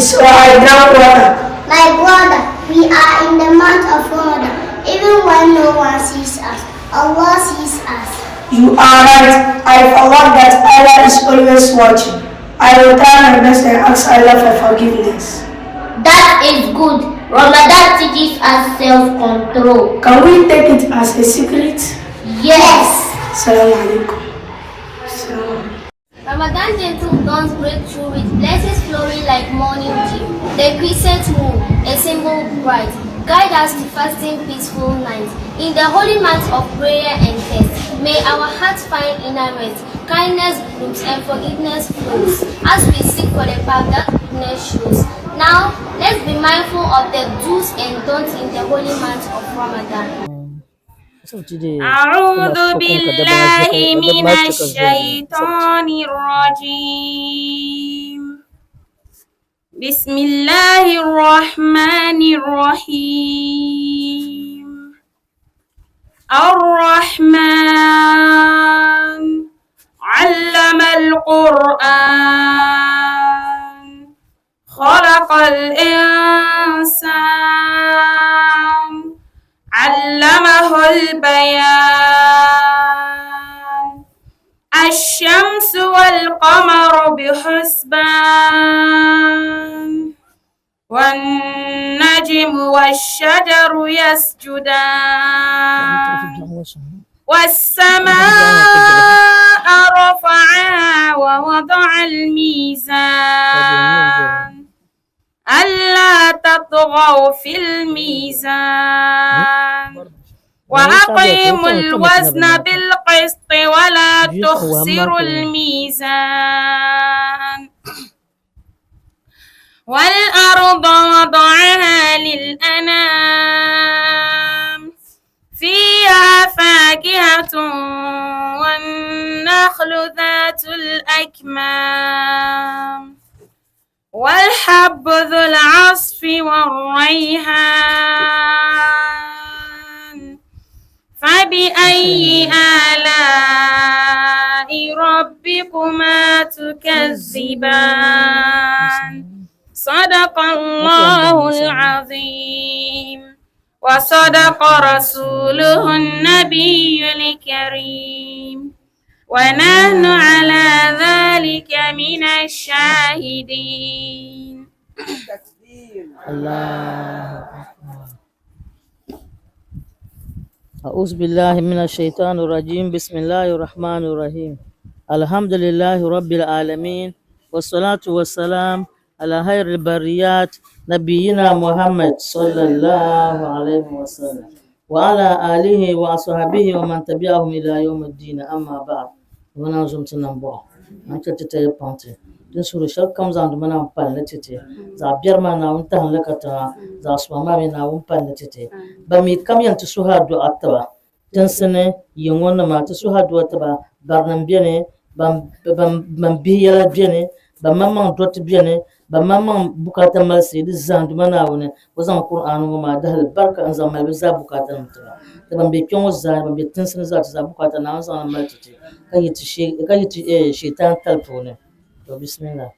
so I drank water. My brother, we are in the month of Ramadan. Even when no one sees us, Allah sees us. You are right. I forgot that Allah is always watching. I will try my best and ask Allah for forgiveness. That is good. Ramadan teaches us self-control. Can we take it as a secret? Yes. Assalamu alaikum. Assalamu alaikum. Ramadan gentle dawns break through with blessings flowing like morning dew. The crescent moon, a symbol bright, guide us to fasting peaceful nights. In the holy month of prayer and fast, may our hearts find inner rest, kindness blooms and forgiveness flows as we seek for the path that goodness shows. Now, let's be mindful of the do's and don'ts in the holy month of Ramadan. أعوذ بالله من الشيطان الرجيم بسم الله الرحمن الرحيم الرحمن علم القرآن خلق الإنسان علمه البيان الشمس والقمر بحسبان والنجم والشجر يسجدان والسماء رفعها ووضع الميزان ألا تطغوا في الميزان وأقيموا الوزن بالقسط ولا تخسروا الميزان والأرض وضعها للأنام فيها فاكهة والنخل ذات الأكمام والحب ذو العصف والريحان فبأي آلاء ربكما تكذبان صدق الله العظيم وصدق رسوله النبي الكريم ونحن على ذلك من الشاهدين. الله أكبر. أعوذ بالله من الشيطان الرجيم بسم الله الرحمن الرحيم الحمد لله رب العالمين والصلاة والسلام على خير البريات نبينا محمد صلى الله عليه وسلم وعلى آله وأصحابه ومن تبعهم إلى يوم الدين أما بعد wana zum ti nam bɔɣu an chɛ ti ti paŋ ti din suhuri shɛli kam zaŋ di mana m-pali ni ti ti zaɣ biɛri maa Naawuni tahim li ka tiŋa zaɣ suma maa mi Naawuni pali ni ti ti ban mi kam yɛn ti suhi adu'a tiba tinsi ni yi ŋɔ nima ti suhi adu'a tiba barinim beni ban bihi yɛla beni ban maŋmaŋ dɔriti beni ban maŋmaŋ bukaata malisi di zaa Duuma Naawuni o zaŋ Kur'aani ŋɔ maa dahili barika n-zaŋ mali bɛ zaa bukaatanim tiba. Ti ban be kpe ŋɔ zaa ni ban be tinsi ni zaa ti zaa bukaata Naawuni zaŋ li mali ti ti ka yi ti ka yi ti shɛitan tali puuni. To bismillah.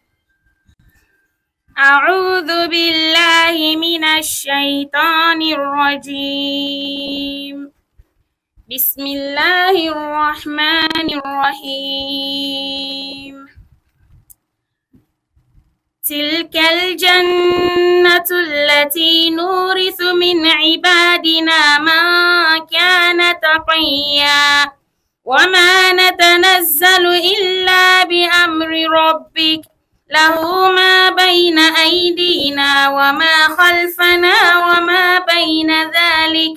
أعوذ بالله من الشيطان الرجيم بسم الله الرحمن الرحيم تلك الجنة التي نورث من عبادنا من كان تقيا وما نتنزل إلا بأمر ربك له ما بين أيدينا وما خلفنا وما بين ذلك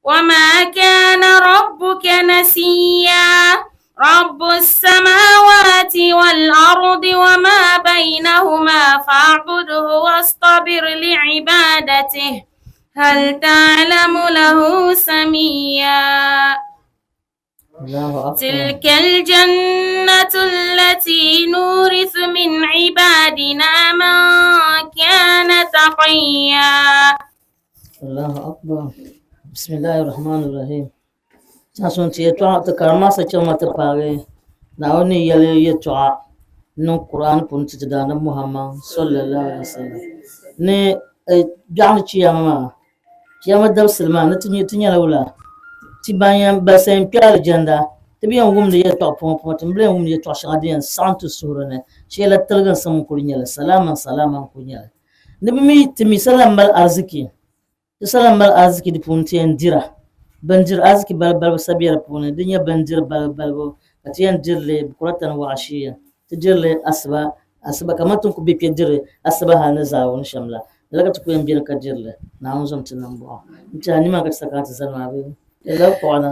وما كان ربك نسيا رب السماوات والأرض وما بينهما فاعبده واصطبر لعبادته هل تعلم له سميا الله أكبر. تلك الجنة التي نورث من عبادنا من كان تقيا الله أكبر. بسم الله الرحمن الرحيم. Sasun ti yɛltɔɣa ti karimma sa chaŋ ma ti paagi Naawuni ni yɛli yɛltɔɣa niŋ Qur'an puuni ti ti Daannabi Muhammad sallallahu alaihi wasallam ni biɛɣuni chiyaama maa chiyaama dabisili maa ni ti nyɛ ti nyɛla wula ti ban yɛn ban sa yɛn kpe alijanda ti bi yɛn wumdi yɛltɔɣa puma puma ti mi bi yɛn wumdi yɛltɔɣa shɛŋa din yɛn saɣim ti suhuri ni shee la tiliginsim n-kuli nyɛli salaaman salaaman n-kuli nyɛli ni bi mi ti mi sa lahi mali ariziki Ti sa lahi mali ariziki di puuni ti yɛn dira bindiri ariziki balibu balibu sa be di puuni di nyɛ bindiri balibu balibu ka ti yɛn diri li bukuratan wa ashiya ti diri li asiba asiba kamani ti ni kuli be kpe diri asiba hali ni zaawuni shɛm la lala ka ti kuli yɛn beni ka diri li Naawuni zom ti nambɔɣu n-tɛha nimaani ka ti sa kana ti zani maa bee? Di labi kpuɣi na.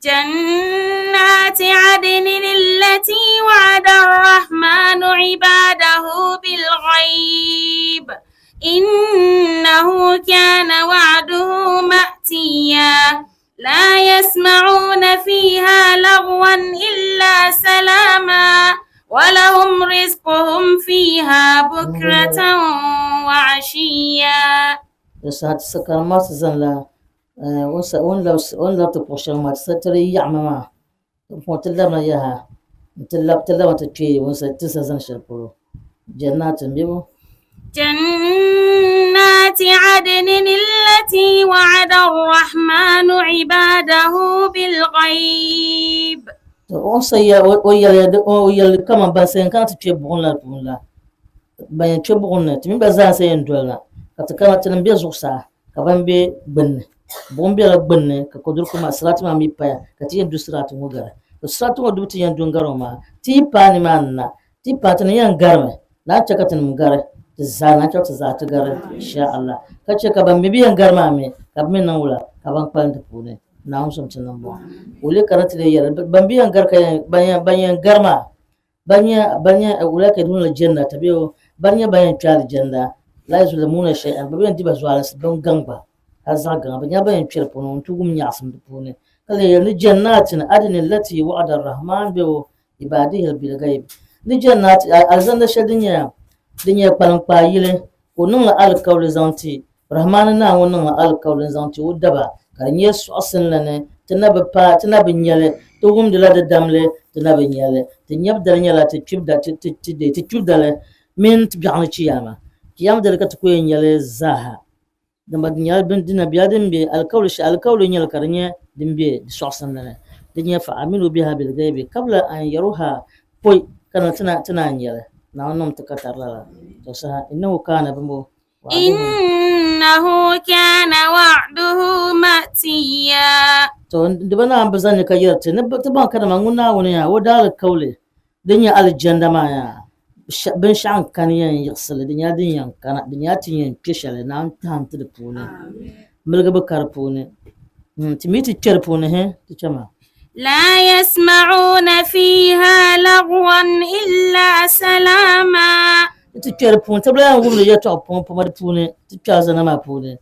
جنات عدن التي وعد الرحمن عباده بالغيب إنه كان وعده مأتيا لا يسمعون فيها لغوا إلا سلاما ولهم رزقهم فيها بكرة وعشيا. O ni labi ti kpuɣi shɛŋa maa ti sa ti di yaɣimi maa pumpɔŋɔ ti labina yaha nti labi ti labina ti kpe o ni ti sa zani shɛli polo jannaatin bebo. جنات عدن التي وعد الرحمن عباده بالغيب. To o ni sa yɛli o yɛliya o yɛli kaman ban sa yɛn kana ti kpe buɣim la puuni la ban yɛn kpe buɣim ni ti mi gba zaa sa yɛn doli na ka ti kana tinim be zuɣusaa ka ban be gbunni buɣim bela gbunni ka kodoriko maa siraati maa mi paya ka ti yɛn du siraati ŋɔ gari to siraati ŋɔ dubu ti yɛn du n-gari o maa ti yi paai nimaani na ti yi paai ti ni yɛn garimi naan chɛ ka tinim gari ti zaa naan chɛ ka ti zaa ti gari insha Allah ka chɛ ka ban mi bi yɛn gari maa mi ka bɛ mi niŋ wula ka ban kpalim di puuni Naawuni zom ti niŋ bɔŋɔ ka o lee kana ti lee yɛli ban bi yɛn gari ka yɛn ban yɛn gari maa Ban nyɛ ban nyɛ ulaika yadkhuluna al-jannata bee ban nyɛ ban yɛn kpe alijanna la yuzlamuna shay'an bɛ bi yɛn di ba zualinsi bin gaŋ gba hali zaɣ gaŋa bɛ nyɛla ban yɛn kpe di puuni n-ti wum nyaɣisim di puuni ka leei yɛli ni jannatin adnin lati wa'ada ar-rahman bee ibaadihi bil-ghayb ni jannat alizanda shɛli din nyɛ din nyɛ kpaliŋkpaa yili ka o niŋ li alikauli zaŋ ti Rahmani Naawuni niŋ li alikauli n-zaŋ ti o daba ka di nyɛ sɔɣisinli ni ti na bi paai, ti na bi nya li, ti wumdila di damli, ti na bi nya li. Ti nyabu dali nyɛla ti kpibu da, ti, ti, ti, ti, ti kpibu dali mini ti biɛɣuni chiyaama. Chiyaama dali ka ti ku yɛn nya li zaaha. Dama di nyɛla bin, di na bela din be alikauli shɛli, alikauli n-nyɛ li ka di nyɛ din be di sɔɣisinli ni. Di nyɛ fa aminu biha bilgaibi kabla an yaruha pɔi ka na ti na, ti naan nya li. Naawuni niŋmi ti ka tari lala. To saha, innahu kaana bimbo Innahu kana wa'duhu ma'tiya. To di ba naan bi zani ka yɛri ti ni ti baŋ kadama ŋun Naawuni yaa o daalikauli din nyɛ alijanda maa yaa binshɛɣu n-kani yɛn yiɣisi li di nyɛla din yɛn kana di nyɛla ti yɛn kpe shɛli Naawuni tahi n-ti di puuni miligi bi ka di puuni ti mi ti kpe di puuni hɛ ti chama. La yasma'una fiha lagwan illa salama. Ti kpe di puuni, ti bi lahi wumdi yɛltɔɣa pɔmpɔma di puuni, ti kpe alizanda maa puuni,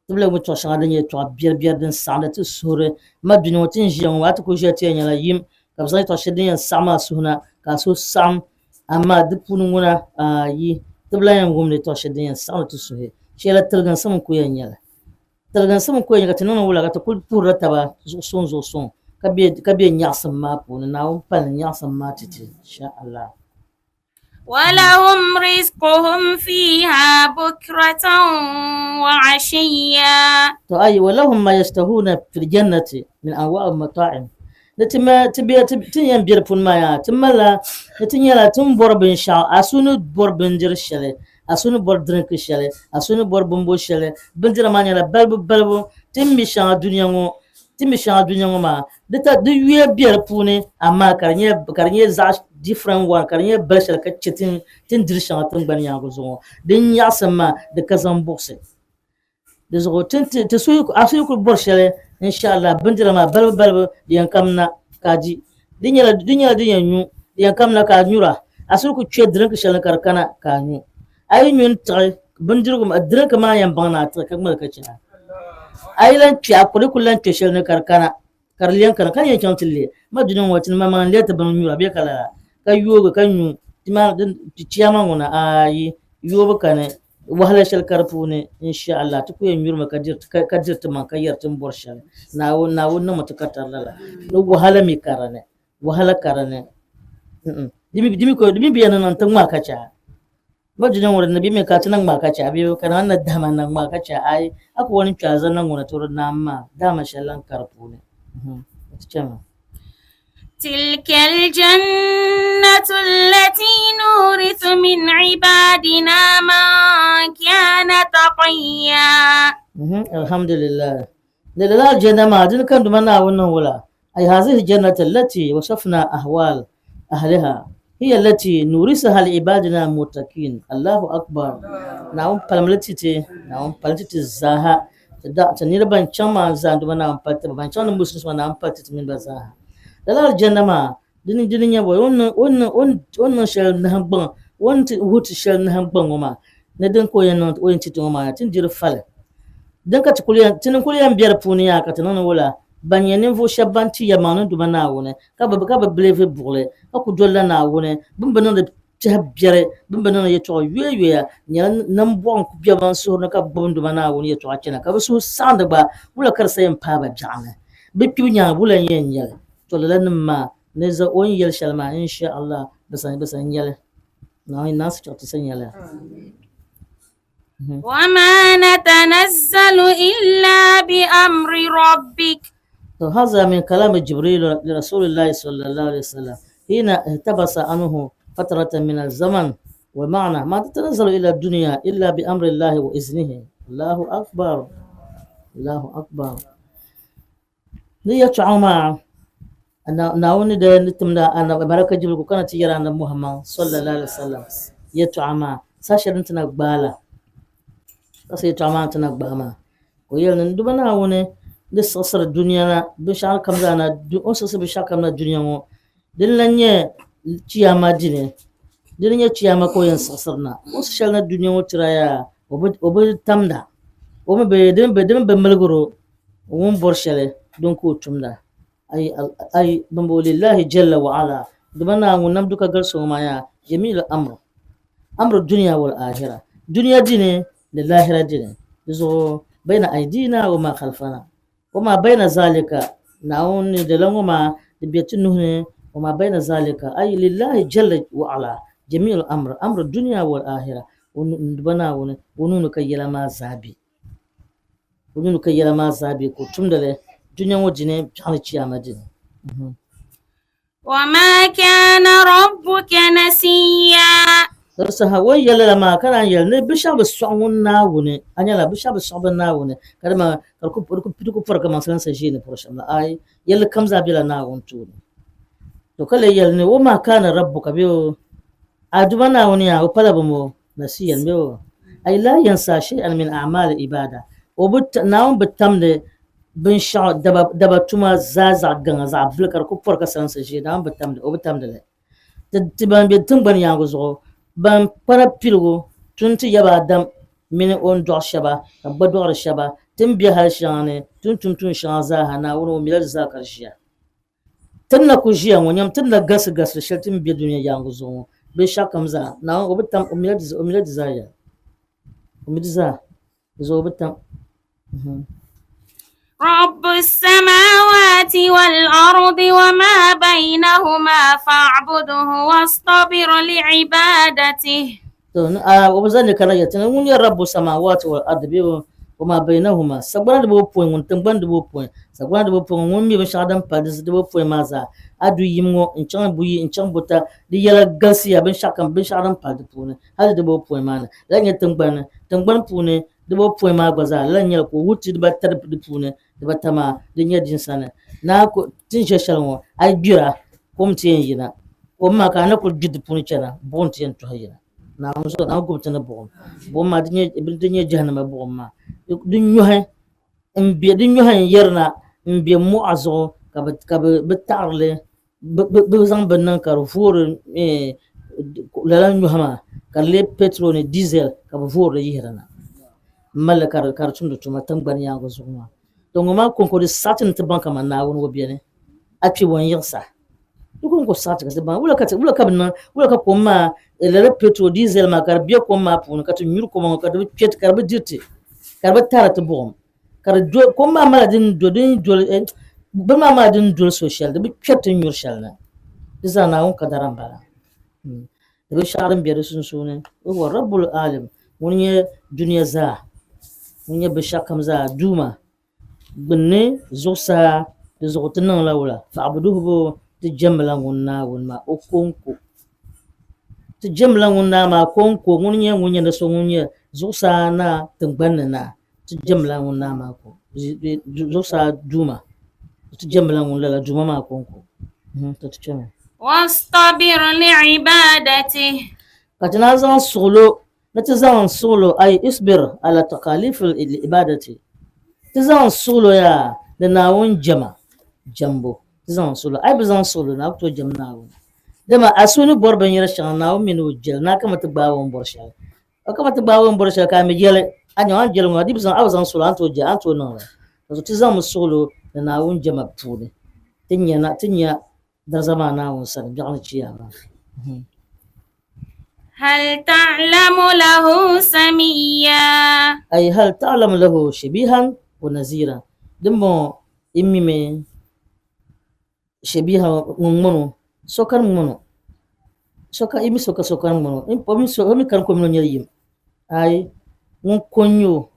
ti bi lahi wumdi yɛltɔɣa shɛŋa din nyɛ yɛltɔɣa biɛribiɛri din saɣindi ti suhuri. Ma dunia ŋɔ ti ni ʒiya ŋɔ maa, a ti kuli ʒiya ti yɛn nyɛla yim, ka bɛ zaŋ yɛltɔɣa shɛli din yɛn saɣim a suhu na, ka a suhu saɣim, amaa di puuni ŋuna, ayi, ti bi lahi yɛn wumdi yɛltɔɣa shɛli din yɛn saɣindi ti suhi. Shɛli la tiliginsim n-kuli yɛn nyɛ li. Tiliginsim n-kuli yɛn nyɛ ka ti niŋdi wula ka ti kuli puhirila taba zuɣusuŋ zuɣusuŋ ka be nyaɣisim maa puuni. Naawuni pali nyaɣisim maa ti ti, insha Allah. ولهم رزقهم فيها بكرة وعشيا. To ayi walahum ma yashtahuna fil jannati min anwa'i mata'im ni ti ma ti be ti ti yɛn be di puuni maa yaa ti malila ni ti nyɛla ti ni bɔri binshɛɣu a so ni bɔri bindiri shɛli a so ni bɔri dirinki shɛli a so ni bɔri bimbo shɛli bindira maa nyɛla balibu balibu ti ni mi shɛŋa dunia ŋɔ Ti mi shɛŋa dunia ŋɔ maa, di ta di yuya be di puuni amaa ka di nyɛ ka di nyɛ zaɣ different one ka di nyɛ bali shɛli ka chɛ ti ni diri shɛŋa tiŋgbani nyaaŋa zuɣu ŋɔ. Din nyaɣisim maa di ka zaŋ buɣisi. Di zuɣu ti ti ti suhu a suhu kuli bɔri shɛli inshallah bindira maa balibu balibu di yɛn kam na ka a di. Di nyɛla di nyɛla din yɛn nyu di yɛn kam na ka a nyura. A suhu kuli kpe drink shɛli ni ka di kana ka a nyu. A yi nyu n-tiɣi bindirigu maa, drink maa yɛn baŋ ni a tiɣi ka ŋmali ka chɛ a. A yi lan kpe, a kuri kuli lan kpe shɛli ni ka di kana, ka di lɛm kana, ka ni yɛn chaŋ ti le. Ma dunia ŋɔ ti ni maŋmaŋ n-lɛri ti bini nyura bee ka lala, ka yoogi ka nyu ti maa din ti chiyaama ŋɔ na, aai, yoobu kani, wahala shɛli ka di puuni, insha Allah, ti ku yɛn nyurimi ka diri ka diri ti maŋ ka yɛri ti ni bɔri shɛli. Naawuni, Naawuni niŋmi ti ka tari lala. Ni wahala mi ka di ni, wahala ka di ni. Di mi ko di mi bi yɛn niŋ ti ŋmaa ka chɛ a. Ba dunia ŋɔ di ni bi mi ka ti na ŋmaa ka chɛ a bee ka na na dahima na ŋmaa ka chɛ a ayi a ku wani kpɛ alizanda ŋɔ ni ti di naam maa dahima shɛli lan ka di puuni. Ti chɛmi. تلك الجنة التي نورث من عبادنا من كان تقيا Alhamdulillah. Ni lala aljanna maa dini ka Duuma Naawuni niŋ wula? Ay hazihi jannati allati wasafna ahwal ahliha hiya allati nurisuha liibadina almuttaqin. Allahu akbar. Naawuni palimli ti ti, Naawuni pali ti ti zaaha. Ti da ti niriba ban chaŋ maa zaa Duuma Naawuni pali ti ba, ban chaŋ ni musulinsi maa Naawuni pali ti ti mini ba zaaha. Lala aljanna maa dini dini nyɛ bɔ? O ni o ni o ni o ni niŋ shɛli nahingbaŋ, o ni ti wuhi ti shɛli nahingbaŋ ŋɔ maa ni din ka o yɛn niŋ o yɛn ti ti ŋɔ maa ti ni diri fali. Din ka ti kuli yɛn, ti ni kuli yɛn be di puuni yaa ka ti niŋ ni wula? Ban nyɛ ninvuɣ shɛb ban ti yɛlimaŋ ni Duuma Naawuni, ka bɛ ka bɛ bilivi buɣili, ka ku dolila Naawuni, bɛ ni bi niŋdi tɛhi biɛri, bɛ ni bi niŋdi yɛtɔɣa yoyayoya, nyɛla nambɔɣu n-ku be ban suhuri ni ka bɛ gbubi Duuma Naawuni yɛtɔɣa chana, ka bɛ suhu saɣindi gba, wula ka di sa yɛn paai ba biɛɣu ni? Bɛ kpibu nyaaŋa, wula n-yɛn nyɛ li? Tɔ lala nim maa ni za o ni yɛli shɛli maa, insha Allah, bɛ sa bɛ sa nya li. Naawuni naai sichɛɣu ti sa nya li. وما نتنزل إلا بأمر ربك هذا من كلام جبريل لرسول الله صلى الله عليه وسلم حين اهتبس عنه فترة من الزمن ومعنى ما تتنزل إلى الدنيا إلا بأمر الله وإذنه الله أكبر الله أكبر Ni yɛtɔɣa maa, Naawuni ni daa ni timdi Annabi Malaka Jibril ka o kana ti yɛri Annabi Muhammad sallallahu alaihi wasallam yɛtɔɣa maa saha shɛli din ti na gbaai la. Ka sa yɛtɔɣa maa ti na gbaai maa. Ka o yɛli ni Duuma Naawuni ni siɣisiri dunia na binshɛɣu kam zaa na, o ni siɣisiri binshɛɣu kam na dunia ŋɔ, din lan nyɛ chiyaama dini, dini n-nyɛ chiyaama ka o yɛn siɣisiri na. O ni siɣi shɛli na dunia ŋɔ tira yaa, o bi tamda, o mi bi, di mi bi miligir o. Ŋun bɔri shɛli din ka o tumda. Ay, ay, bɛmbɔŋɔ lillahi jalla wa ala, dama Naawuni ŋun nam duka galisi ŋɔ maa yaa jamiil amr, amr dunya wal ahira, dunia dini ni lahira dini, di zuɣu bayna aydina wa ma khalfana, wa ma bayna zalika, Naawuni ni lala ŋɔ maa di be ti nuhi ni, wa ma bayna zalika, ay lillahi jalla wa ala jamiil amr, amr dunya wal ahira, dama Naawuni o nuu ni ka yɛla maa zaa be. O nuu ni ka yɛla maa zaa be ka o tumdi li dunia ŋɔ dini biɛɣu ni chiyaama dini. Wama kana rabbuka nasiya. Di saha o ni yɛli lala maa ka naan yɛli ni binshɛɣu bi sɔɣi ŋun Naawuni, a nyɛla binshɛɣu bi sɔɣi bɛ Naawuni ka di maa ka di ku pɔri kaman silinsi ʒee ni pɔri shɛm la. Aai, yɛlli kam zaa bela Naawuni tooni. To ka lee yɛli ni wama kana rabbuka bee o a Duuma Naawuni yaa o pala bɛ Nasiyan bɛ o, ay laa yansa shay'an min a'maali ibaada, o bi, Naawuni bi tamdi binshɛɣu daba, daba tuma zaa zaɣ gaŋa, zaɣ bila ka di ku pɔri ka salinsi ʒee, Naawuni bi tamdi, o bi tamdi li. Ti, ti ban be tiŋgbani yaaŋa zuɣu, ban kpana piligu tun ti yaba Adam mini o ni dɔɣi shɛba ka bɛ gba dɔɣiri shɛba, ti ni be hali shɛŋa ni, ti ni tum tuun shɛŋa zaa ha, Naawuni o mila di zaa ka di ʒiya. Ti ni na kul ʒiya ŋɔ, nyam ti ni na galisi galisiri shɛli ti ni be dunia yaaŋa zuɣu ŋɔ, binshɛɣukam zaa, Naawuni o bi tam, o mila di, o mila di zaa ya. O mi di zaa, di zuɣu o bi tam. رب السماوات والأرض وما بينهما فاعبده واصطبر لعبادته To a o bi zani kana yɛli ti ni ŋun nyɛ Rabbu samaawaati wal ardi bee wa maa baynahuma, sagbana dibopɔin ŋun tiŋgbani dibopɔin, sagbana dibopɔin ŋun mi binshɛɣu din pa di dibopɔin maa zaa, a du yim ŋɔ n-chaŋ buyi n-chaŋ buta, di yɛla galisiya binshɛɣukam binshɛɣu din pali di puuni hali di dibopɔin maa ni. Lala n-nyɛ tiŋgbani, tiŋgbani puuni dibopɔin maa gba zaa lala n-nyɛli ka o wuhi ti dibata di puuni, dibata maa di nyɛ din sani. Naa ti ni ʒe shɛli ŋɔ, a yi gbira, kom ti yɛn yina. Kom maa ka a ni kuli gbi di puuni chana, buɣim ti yɛn tɔhi yina. Naawuni zuɣu Naawuni gbubi ti ni buɣim. Buɣim maa di nyɛ jahannama buɣim maa. Di nyɔhi m-be, di nyɔhi n-yirina m-be mɔɣa zuɣu ka bɛ, ka bɛ, bɛ taɣiri li, bɛ, bɛ, bɛ zaŋ bini niŋ ka di voori lala nyɔhi maa ka di leei petrol ni diesel ka bɛ voori li yihiri na m-mali li ka di, ka di tumdi tuma tiŋgbani yaaŋa zuɣu maa. To ŋɔ maa kɔŋko di saɣi ti ni ti baŋ kaman Naawuni o beni, a kpi o n-yiɣisa. Di kɔŋko saɣi ti ka ti baŋ wula ka ti, wula ka bɛ niŋ, wula ka kom maa, lala petrol, diesel maa ka di be kom maa puuni ka ti nyuri kom ŋɔ ka di bi kpe ti, ka di bi diri ti, ka di bi tahiri ti buɣim, ka di do, kom maa mala din do, din doli, bini maa mala din doli so shɛli, di bi kpɛri ti ni nyuri shɛli ni. Di zaa Naawuni kadara m-bala. Di binshɛɣu din be di sunsuuni, wa huwa Rabbul Aalim, ŋuni n-nyɛ dunia zaa, ŋun nyɛ binshɛɣukam zaa Duuma. Gbunni zuɣusaa di zuɣu ti niŋla wula? Fa'buduhu bo ti jɛmmila ŋun Naawuni maa o kɔŋko. Ti jɛmmila ŋun Naa maa kɔŋko, ŋuni n-nyɛ ŋun nyɛ ni so ŋun nyɛ zuɣusaa naa tiŋgbani ni naa. Ti jɛmmila ŋun Naa maa ko, zuɣusaa Duuma. Ti jɛmmila ŋun lala Duuma maa kɔŋko. To ti chami. Wastabir li'ibadatihi. Ka ti naan zaŋ suɣulo ni ti zaŋ suɣulo ay isbir ala takalif al-ibadati, ti zaŋ suɣulo yaa ni Naawuni jɛma jɛmbu, ti zaŋ suɣulo, a yi bi zaŋ suɣulo ni a ku tooi jɛm Naawuni, dama a suhu ni bɔri binyɛr shɛŋa Naawuni mi ni o jɛli ni a kama ti gbaai o ni bɔri shɛli, a kama ti gbaai o ni bɔri shɛli ka a mi jɛli, a nya a ni jɛli ŋɔ a di bi zaŋ, a bi zaŋ suɣulo a ni tooi jɛ, a ni tooi niŋ li. Dinzuɣu ti zaŋmi suɣulo ni Naawuni jɛma puuni ti nya na, ti nya dariza maa Naawuni sani biɛɣu ni chiyaama. Hal ta'lamu lahu samiyya. Ay hal ta'lamu lahu shabihan wa nazira. Dimbɔŋɔ yi mimi shabiha ŋun ŋmani o, so kani ŋmani o, so ka, yi mi so ka so kani ŋmani o, o mi so, o mi kani ka o mini o nyɛla yim. Ayi, ŋun ko n-nyɛ o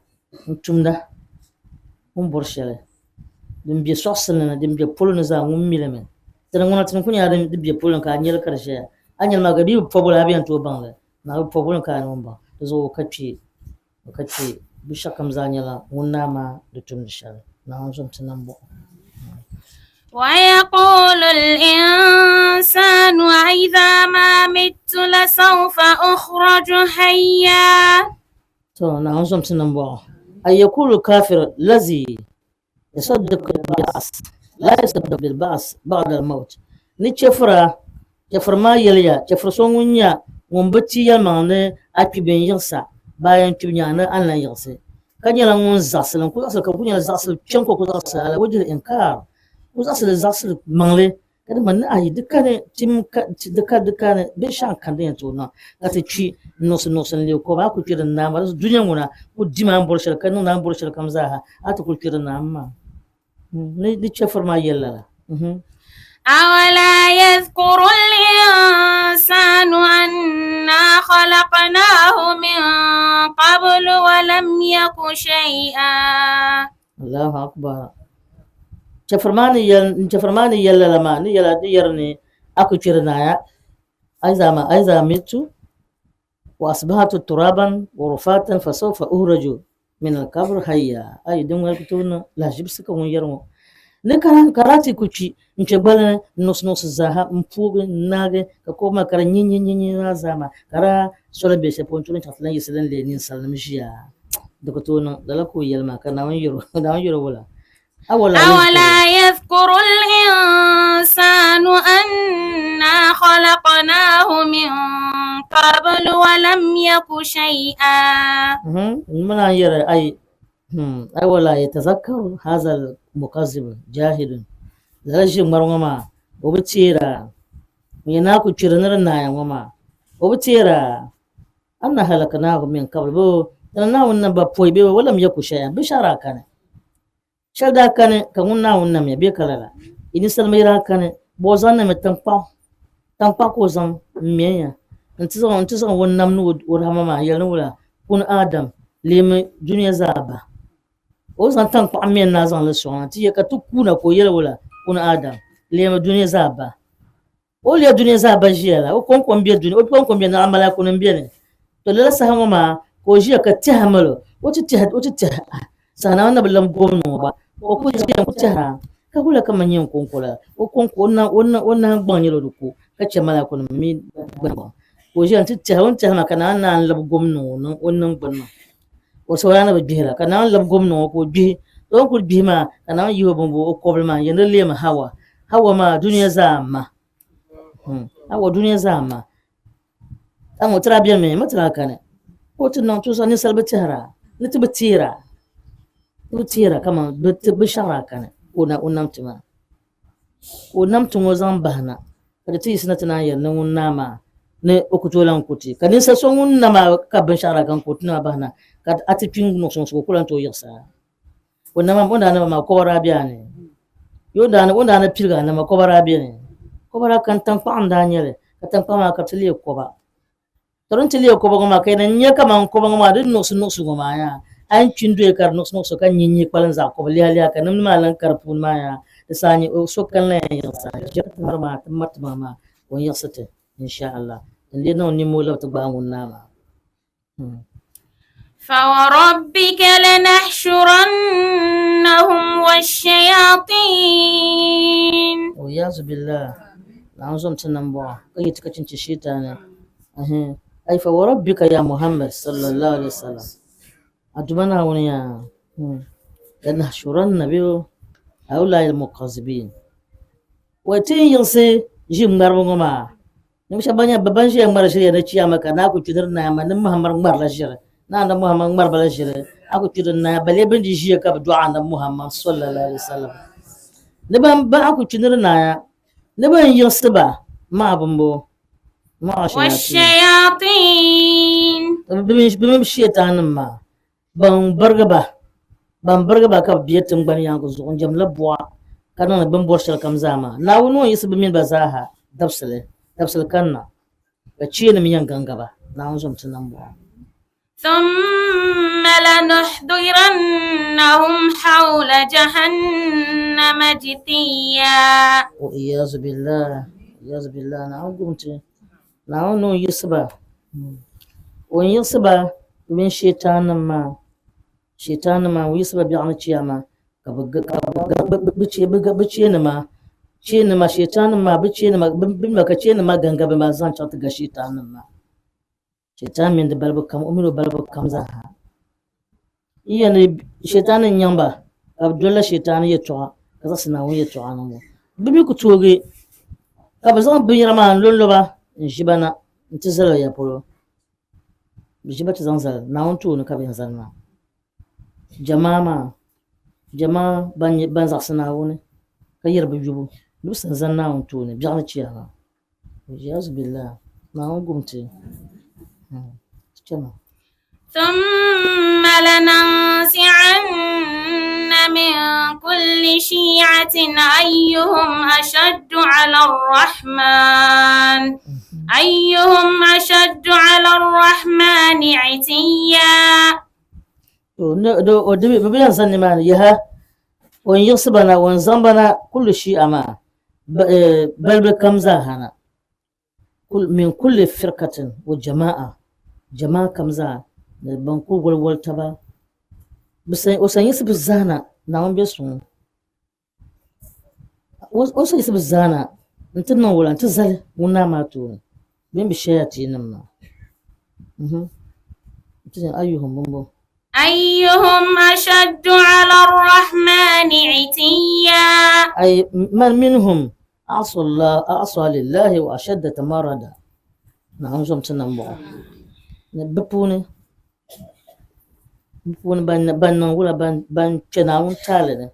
n-tumda o ni bɔri shɛli. Din be sɔɣisili ni, din be polo ni zaa ŋun mi li mi. Ti ni ŋuna ti ni kuli nyɛla din be polo ni ka a nyɛli ka di ʒɛya. A nyɛli maa ka di yi bi pɔbi li a bi yɛn tooi baŋ li. Naɣ bi pɔbi li ka a ni baŋ. Di zuɣu o ka kpee, o ka kpee. Binshɛɣukam zaa nyɛla ŋun naa maa di tumdi shɛli. Naawuni zom ti nambɔɣu. ويقول الإنسان أإذا ما مت لسوف أخرج حيا. To Naawuni zom ti nambɔɣu. Ay yaqulu kafir lazi yusaddiqu bil-ba'as la yusaddiqu bil-ba'as ba'da al-mawt. Ni chɛfura, chɛfuri maa yɛliya, chɛfuri so ŋun nya ŋun bi ti yɛlimaŋli ni a kpi bɛ n-yiɣisa bayan kpibu nyaaŋa ni a ni lan yiɣisi, ka nyɛla ŋun zaɣisili, n-ku zaɣisili ka ku nyɛla zaɣisili kpɛŋ ka o ku zaɣisili ala wajhi al-inkar, ku zaɣisili zaɣisili maŋli Ka di ŋmani ni ayi di kani tim ka di ka di kani binshɛɣu n-kani din yɛn tooi niŋ ka ti kpi n-nuɣisi nuɣisi n-leei kɔba a ku kpi di naai maa di zuɣu dunia ŋuna ku dim a ni bɔri shɛli ka niŋdi a ni bɔri shɛli kam zaaha a ti kuli kpi di naai maa ni di chɛfiri maa yɛli lala. أولا يذكر الإنسان أنا خلقناه من قبل ولم يك شيئا Allahu akbar. Chɛfiri maa ni yɛli, chɛfiri maa ni yɛli lala maa, ni yɛla, ni yɛri ni a ku kpiri naaya, a yi zaa maa, a yi zaa mitu wa asbahatu turaban wa rufatan fa sawfa uhraju min al-qabr hayya. Ayi, din ŋuni ku tooi niŋ lahiʒibisi ka ŋun yɛri ŋɔ. Ni ka ka daa ti ku kpi n-kpe gbali ni n-nuɣisi nuɣisi zaaha m-puugi n-naagi ka kɔbu maa ka di nyi nyi nyi nyi maa zaa maa ka daa soli be shɛli polo n-tooi chaŋ ti lan yiɣisi din leei ninsalinima ʒiya. Di ku tooi niŋ lala ka o yɛli maa ka Naawuni yɛr o, Naawuni yɛr o wula? Awala أولا يذكر الإنسان أنا خلقناه من قبل ولم يك شيئا. Muna yɛri ai awala yatazakkaru haza al-mukazzib jahilun lala ʒi ŋmari ŋɔ maa o bi teera ŋun yɛn naan ku kpiri ni di naaya ŋɔ maa o bi teera anna halaknahu min qabl bo tini Naawuni nam ba pɔi bee walam yaku shay'an binshɛɣu daa kani shɛli daa kani ka ŋun Naawuni namya bee ka lala yi ninsalima yi daa kani bɔ o zaŋ nami tankpaɣu tankpaɣu ka o zaŋ m-mɛnya nti zaŋ nti zaŋ o nam ni o rahama maa n-yɛli ni wula kun Adam leemi dunia zaa ba o zaŋ tankpaɣu mɛ n-naa zaŋ li sɔŋ na ti yɛ ka ti kuuna ka o yɛli wula kun Adam leemi dunia zaa ba O leei dunia zaa ba ʒiya la, o kɔŋko m-be dunia, o kɔŋko m-be naɣ malaaikunim m-beni. To lala saha ŋɔ maa ka o ʒiya ka tɛha mali o, o ti tɛha, o ti tɛha, ah, saha Naawuni na bi lam gom niŋ o gba, o kul ʒiya n-kul tɛhira, ka wula ka man nyɛ n kɔŋko la, o kɔŋko, o na, o na, o nahingbaŋ nyɛla o di ko, ka chɛ malaaikunim mi gba ka o ʒiya nti tɛha, o ni tɛha maa ka Naawuni naan lab gom niŋ o, o niŋgbuni maa. O saha na bi gbihira, ka Naawuni lab gom niŋ o ka o gbihi. To o ni kul gbihi maa, ka Naawuni yihi o bimbo o kɔbili maa n-yɛli ni di leemi Hawa. Hawa maa dunia zaa ma. Hawa dunia zaa ma. A ŋɔ tira beni mi, mi tira kani. Ka o ti niŋ tusa ninsal bi tɛhira, ni ti bi teera. Ti bi teera kaman binshɛɣu daa kani ka o na o nam ti maa. Ka o nam ti ŋɔ zaŋ bahi na, ka di ti yiɣisi na ti naan yɛli ni ŋun naa maa ni o ku tooi lan ku ti. Ka ninsal so ŋun na maa ka binshɛɣu daa kani ka o ti nama bahi na, ka a ti kpi n-nuɣisi nuɣisi ka o ku lan tooi yiɣisi a. O nama, o ni daa nama maa kɔba daa be a ni. Yo, o ni daa ni piligi a nama kɔba daa beni. Kɔba daa kani, taŋkpaɣu n-daa nyɛ li. Ka tankpaɣu maa ka ti leei koba. To din ti leei koba ŋɔ maa ka yi na nya kaman koba ŋɔ maa di nuɣisi nuɣisi ŋɔ maa yaa. A yi kpi n-doya ka di nuɣisi nuɣisi ka nyi nyi kpalim zaɣ koba liha liha ka nimdi maa lan ka di puuni maa yaa di saha nyɛ so kani la yɛn yiɣisi a. Ʒiɛri ti mari maa ti mari ti maŋ maa ka o yiɣisi ti insha Allah. Din lee niŋ nimmoo labi ti gbaai ŋun naa maa. فوربك لنحشرنهم والشياطين والعياذ بالله نعوذ ti nambɔɣu ka yi ti ka chinchi shiitani ay fa warabbika ya Muhammad sallallahu alaihi wasallam aduma Naawuni ya lanahshuranna bi haulai almukazzibin wa ti yiɣisi ʒi ŋmariba ŋɔ maa Ninvuɣ shɛba ban nyɛ ban ʒiya ŋmari ʒiri ya ni chiyaama ka naa ku kpi ni di naai maa, ni Muhammad ŋmarila ʒiri, ni Anabi Muhammad ŋmari ba la ʒiri, a ku kpi di naai, balee bɛ ni di ʒiya ka bɛ dɔɣi Anabi Muhammad sallallahu alaihi wasallam. Ni ban ba a ku kpi ni di naaya, ni bɛ ni yiɣisi ba maa bimbo, ma'a shayatin. Bɛ mini shɛitaannim maa. Ban birigi ba, ban birigi ba ka bɛ be tiŋgbani yaaŋa zuɣu n-jɛmdila buɣa ka niŋdi bɛ ni bɔri shɛlikam zaa maa. Naawuni ŋun yiɣisi bɛ mini ba zaa ha dabisili, dabisili kanna, ka cheenim yɛn gaŋga ba. Naawuni zom ti nam buɣa. ثم لنحضرنهم حول جهنم جثيا. Wa-iyazu billah, wa-iyazu billah, Naawuni gum ti. Naawuni ni o yiɣisi ba, o ni yiɣisi ba mini Shietaannim maa, Shietaannim maa, o yiɣisi ba biɛɣuni Chiyaama, ka bɛ bɛ cheenima, cheenima, Shietaannim maa, bɛ cheenima, bɛ mi ba ka cheenima maa gaŋga bɛ maa zaŋ chaŋ ti ga Shietaannim maa. Shiɛtan mini di balibu kam, o mini o balibu kam zaa ha. Yi yɛn ni Shiɛtan ni nyaŋ ba, ka bɛ dolila Shiɛtan yɛtɔɣa ka zaɣisi Naawuni yɛtɔɣa niŋbu. Bɛ mi ku toogi ka bɛ zaŋ binyɛra maa n-lɔnlɔ ba n-ʒi ba na nti zali ba ya polo. Bɛ ʒi ba ti zaŋ zali Naawuni tooni ka bɛ yɛn zani maa. Jamaa maa, jamaa ban nyɛ ban zaɣisi Naawuni ka yɛri bɛ yubu ni bɛ sa n-zani Naawuni tooni biɛɣuni chiyaama. Wal'iyazu billah, Naawuni gum ti. Chama. ثم لننزعن من كل شيعة أيهم أشد على الرحمن أيهم أشد على الرحمن عتيا To, ne, do, o dibi, bɛ yɛn zani nimaani yaha, o ni yiɣisi ba na, o ni zaŋ ba na kulli shi'a maa, balibu kam zaa ha na, min kulli firkatin wa jama'a, jama'a kam zaa, ni ban kuli wali wali taba, o san yiɣisi bɛ zaa na, Naawuni be suŋ. O san yiɣisi bɛ zaa na nti niŋ wula nti zali ŋun naa maa tooni, bɛ ni bi shayatiinim maa. Nti nyɛ ayyuhum bimbo. Ayyuhum ashaddu ala ar-rahmani itiya. Ay man minhum a'sa Allah a'sa lillahi wa ashadda tamarrada. Naawuni zom ti nambɔɣu. Ni bɛ puuni bɛ puuni ban ban niŋ wula ban ban kpe Naawuni taali ni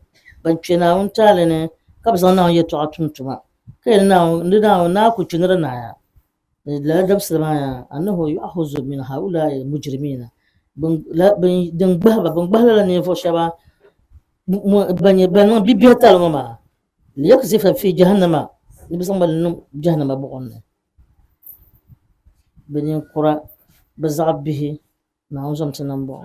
ban kpe Naawuni taali ni ka bɛ zaŋ Naawuni yɛltɔɣa tum tuma ka yɛli Naawuni ni Naawuni naa ku kpi ni di naaya. Ni lala dabisili maa yaa annahu yu'akhuzu min ha'ulaa'i mujrimiina bin la bin din gbahi ba bin gbahi lala ninvuɣ shɛba ban nyɛ ban niŋ bibiɛhi tali ŋɔ maa liyakzifa fi jahannama ni bɛ zaŋ ba niŋ jahannama buɣim ni. Bɛ ninkura, bɛ zaɣ bihi, Naawuni zom ti nambɔɣu.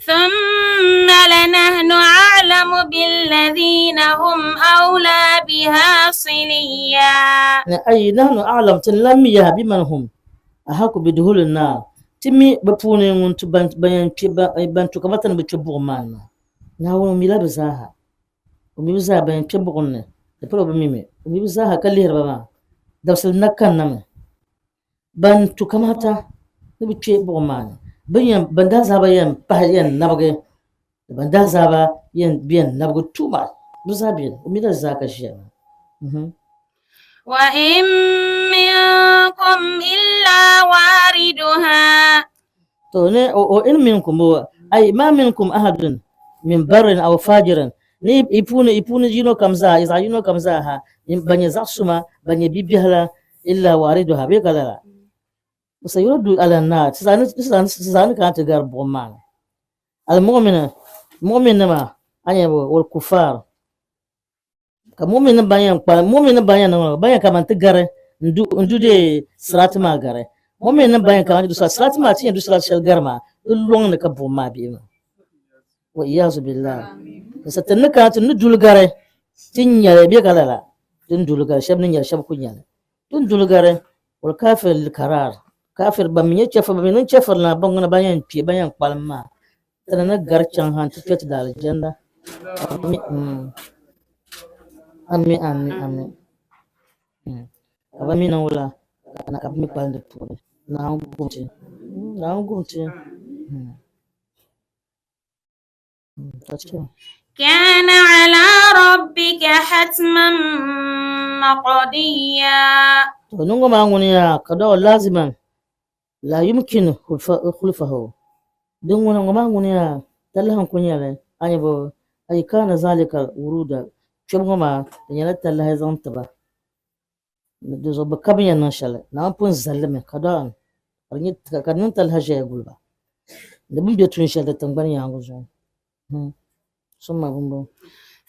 ثم لنحن أعلم بالذين هم أولى بها صليا Ni ayi nahnu a'lam ti lan mi yaha biman hum ahaku biduhuli naar ti mi bɛ puuni ŋun tu ban ban yɛn kpe ban tu kamata ni bɛ kpe buɣim maa ni maa. Naawuni o mila bɛ zaaha. O mi bɛ zaa ban yɛn kpe buɣim ni di pala o bi mi mi. O mi bɛ zaaha ka lihiri ba maa. Dabisili na kanna mi. Ban tu kamata ni bɛ kpe buɣim maa ni, bɛ yɛn, ban daazaaba yɛn pahi yɛn nabigi, ni ban daazaaba yɛn bɛ yɛn nabigi too much. Bɛ zaa beni, o mi la zaa ka ʒiya maa. Wa in minkum illa wariduha. To ni o, o in minkum bo, ay ma minkum ahadun min barrin aw fajirin, ni i puuni, i puuni yino kam zaa, i zaɣ yino kam zaa ha, ban nyɛ zaɣ suma, ban nyɛ bibiɛhi la, illa wariduha, bee ka lala? Sayuraddu ala n-naar, ti zaa ni, ti zaa ni, ti zaa ni kana ti gari buɣim maa ni. Al-mu'mina, mu'min nima, a nyɛ bo, wal kuffar. Ka mu'mini ban yɛn kpalim, mu'mini ban yɛn niŋ ban yɛn kaman ti gari n-du n-du dee sirati maa gari. Mu'mini ban yɛn kaman ti du sirati, sirati maa ti yɛn du sirati shɛli gari maa, di lɔŋ ni ka buɣim maa be maa. Wa iyazu billah. Sa ti ni kana ti ni duli gari, ti nyɛli bɛ ka lala, ti ni duli gari, shɛba ni nyɛli, shɛba ku nyɛli. Ti ni duli gari, wal kafir lil karar, kafir ban mi nyɛ chɛfiri, ban mi niŋ chɛfiri na, ban ŋuna ban yɛn kpi, ban yɛn kpalim maa. Ti ni gari chaŋ ha nti kpe ti da alijanna. Ami, ami, ami, ami. Ka ba mi niŋ wula ka bɛ mi kpalim di puuni. Naawuni gum ti. Naawuni gum ti. Ka chɛ. كان على ربك حتما مقضيا To niŋ ŋɔ maa ŋuni yaa qada'u laziman la yumkin khulfahu. Din ŋuna ŋɔ maa ŋuni yaa talahi n-ku nyɛli a ni bo ay kana zalika wuruda kpɛbu ŋɔ maa di nyɛla talahi zaŋ ti ba. Di zuɣu bɛ ka bɛ yɛn niŋ shɛli Naawuni pun zali li mi qada'an ka di nyɛ ka di niŋ talahi ʒɛya guli ba ni bɛ ni be tuun shɛli di tiŋgbani yaaŋa zuɣu. ثم بمبو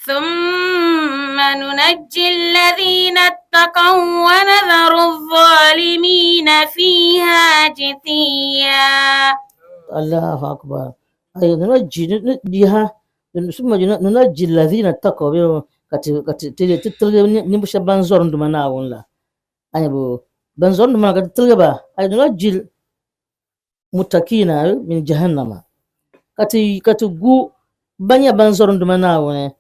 ثم ننجي الذين اتقوا ونذر الظالمين فيها جثيا الله أكبر أي ننجي ننجيها ثم ننجي الذين اتقوا كتلغي نبشا بنزور nduma naawuni la أي بو بنزور nduma ka tilgi ba أي ننجي المتقين من جهنم ka ti gu ban nyɛ ban zɔri n Duuma Naawuni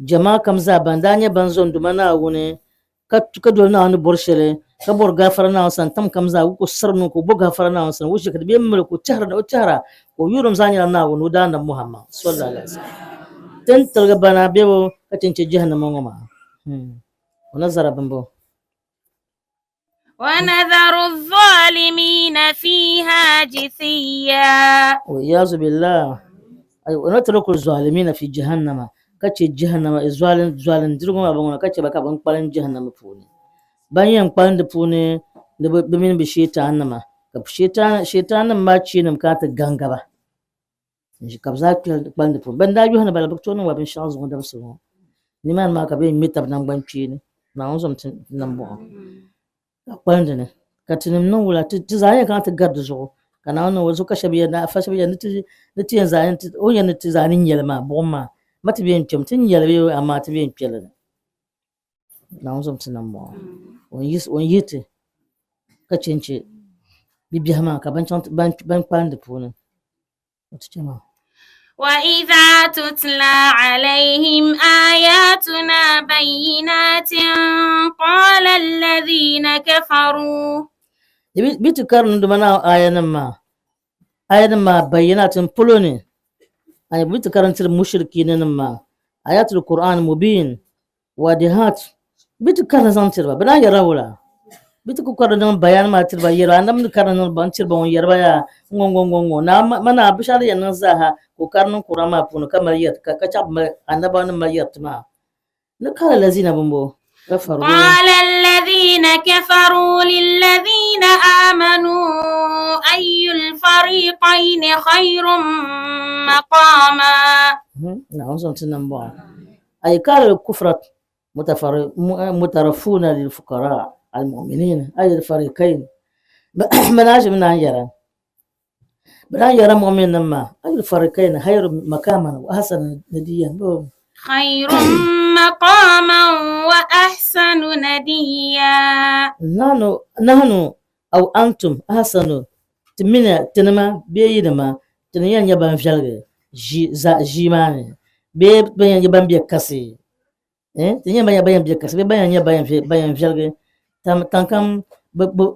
jɛmaa kam zaa ban daa nyɛ ban zɔri n Duuma Naawuni ka doli Naawuni ni bɔri shɛli ka bɔri gaafara Naawuni sani tam kam zaa ka o siri niŋ ka o bo gaafara Naawuni sani o ʒi ka di bee mali ka o chahira o chahira ka o yurilim zaa nyɛla Naawuni o daanab Muhammad sallallahu alaihi wasallam tin tiligi bana bebo ka chɛ n-chɛ jahannama ŋɔ maa o nazara bimbo ونذر الظالمين فيها جثيا والعياذ بالله أي ونترك الظالمين في جهنم ka chɛ jahannama zualin dirigu maa bɛ ŋuna ka chɛ ba ka bɛ kpalim jahannama puuni ban yɛn kpalim di puuni ni bɛ mini bɛ sheetaannima ka sheetaannima maa cheenim kana ti ganga ba ka bɛ zaa kpalim di puuni ban daa yohi ni bala bɛ tooi niŋ ba binshɛɣu zuŋɔ dabisili ŋɔ nimaani maa ka bɛ yɛn ŋme tab naŋgban kpeeni Naawuni zom ti nambɔɣu ka kpalim di ni ka tinim niŋ wula ti zaa yɛn kana ti gari di zuɣu ka Naawuni niŋ wula zuɣu ka shɛba yɛn afa shɛba yɛn ni ti yɛn zaa o yɛn ni ti zaa ni nyɛli maa buɣim maa ma ti bɛ yɛn kpɛmi ti nyɛli bee amaa ti bɛ yɛn kpɛli ni Naawuni zom ti nambɔɣu o ni yihi ti ka chɛ n-chɛ bibiɛhi maa ka ban chaŋ ban kpalim di puuni o ti chɛ maa. وإذا تتلى عليهم آياتنا بينات قال الذين كفروا Bi ti karim Duuma Naawuni aayanim maa, aayanim maa bayyinatin polo ni, ay bi ti karim tiri mushrikiinanim maa, ayatul Qur'an mubin, wadihat, bi ti karim zaŋ tiri ba, bɛ naan yɛrila wula? Bi ti ku karim niŋ bayan maa tiri ba, yɛra annabi ni karim niŋ ba n-tiri ba ŋun yɛri ba yaa ŋ-ŋɔ ŋ-ŋɔ ŋ-ŋɔ ŋ-ŋɔ, naa ma naa binshɛɣu din yɛn niŋ zaaha ka o kari niŋ Qur'an maa puuni ka mali yɛri ka chaɣ mali annabawa ni mali yɛri ti maa. Ni qala allazina bimbo kafaru. قال الذين كفروا للذين آمنوا أي الفريقين خير مقاما نعم زمت نمبا أي قال الكفرة مترفون للفقراء المؤمنين أي الفريقين مناج من يرى بنا يرى مؤمن ما أي الفريقين خير مقاما وأحسن نديا خير مقاما وأحسن نديا نحن أو أنتم أحسن تمنا تنما بينما تنيا يبان فيالغ جي za jimani be bayan yaban biya kasi eh tinya bayan bayan biya kasi be bayan ya bayan bayan fialgi tam tankam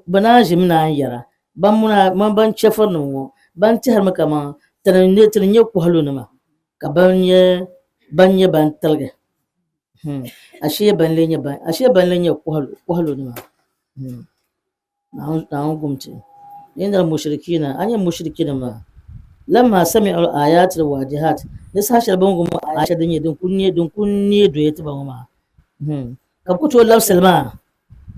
bana jim na yara ban muna man ban chefar nim ŋɔ ban tɛhirimi kaman tini tini nyɛ kɔhilu nima ka ban nyɛ ban nyɛ ban tiligi ashee ban lee nyɛ ban ashee ban lee nyɛ kɔhilu kɔhilu nima Naawuni gum ti innal mushrikina a nyɛ mushrikina maa lamma sami'u al-ayat al-wadihat ni saha shɛli bɛ ni wum aya shɛli din nyɛ din kuli nyɛ din kuli neei doya ti ba ŋɔ maa ka bɛ ku tooi labisili maa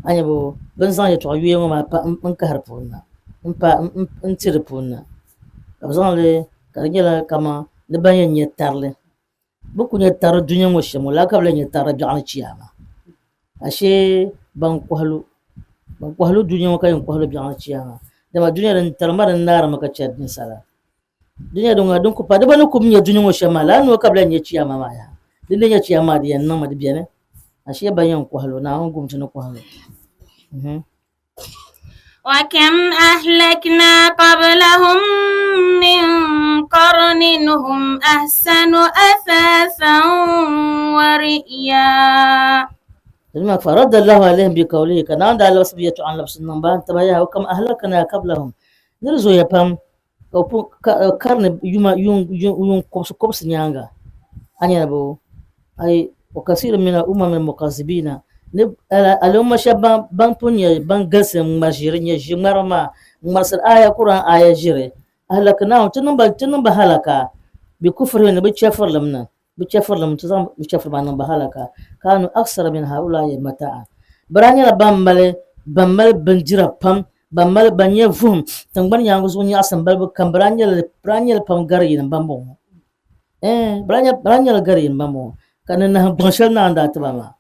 a nya bo bɛ ni zaŋ yɛtɔɣ yuya ŋɔ maa pa n-kahiri puuni na m-pa n-tiri puuni na ka bɛ zaŋ li ka di nyɛla kaman ni ban yɛn nya tarili. Bɛ ku nya tari dunia ŋɔ shɛm ŋɔ, lala ka bɛ lahi nya tari biɛɣuni chiyaama. Ashee ban kɔhilu, ban kɔhilu dunia ŋɔ ka yɛn kɔhilu biɛɣuni chiyaama. Dama dunia din tarima din naarimi ka chɛri ninsala. Dunia din ŋɔ din ku pa, di gba ni ku nya dunia ŋɔ shɛm maa, lala noo ka bɛ lahi nya chiyaama maa yaha. Din lee nya chiyaama maa di yɛn niŋmi, di beni. Ashee ban yɛn kɔhilu, Naawuni gum ti ni kɔhilu. وكم أهلكنا قبلهم من قرن هم أحسن أثاثا ورئيا. فرد الله عليهم بقوله كان عند الله سبية عن لبس النبان تبايا وكم أهلكنا قبلهم نرزو يبام karni yuma yun yun kobsi kobsi nyaaŋa a nyɛla bo ay wa kasir min al-umam al-mukazzibina ni al'umma shɛba ban pun nyɛ ban galisi n-ŋmari ʒiri nyɛ ʒi ŋmariba maa n-ŋmarisiri aya Kur'an aya ʒiri ahlaknahum ti niŋ ba ti niŋ ba halaka bi kufrihim ni bɛ chɛfurilim ni bɛ chɛfurilim ti zaŋ bɛ chɛfuri maa niŋ ba halaka kanu aksara min haulai mata'an bɛ daa nyɛla ban mali ban mali bindira pam ban mali ban nyɛ vuhim tiŋgbani nyaaŋa zuɣu nyaɣisim balibu kam bɛ daa nyɛla bɛ daa nyɛla pam gari yinim ban bɔŋɔ Ɛɛn, bɛ daa nyɛla gari yini ban bɔŋɔ, ka ni nahingbaŋ shɛli Naawuni daa ti ba maa,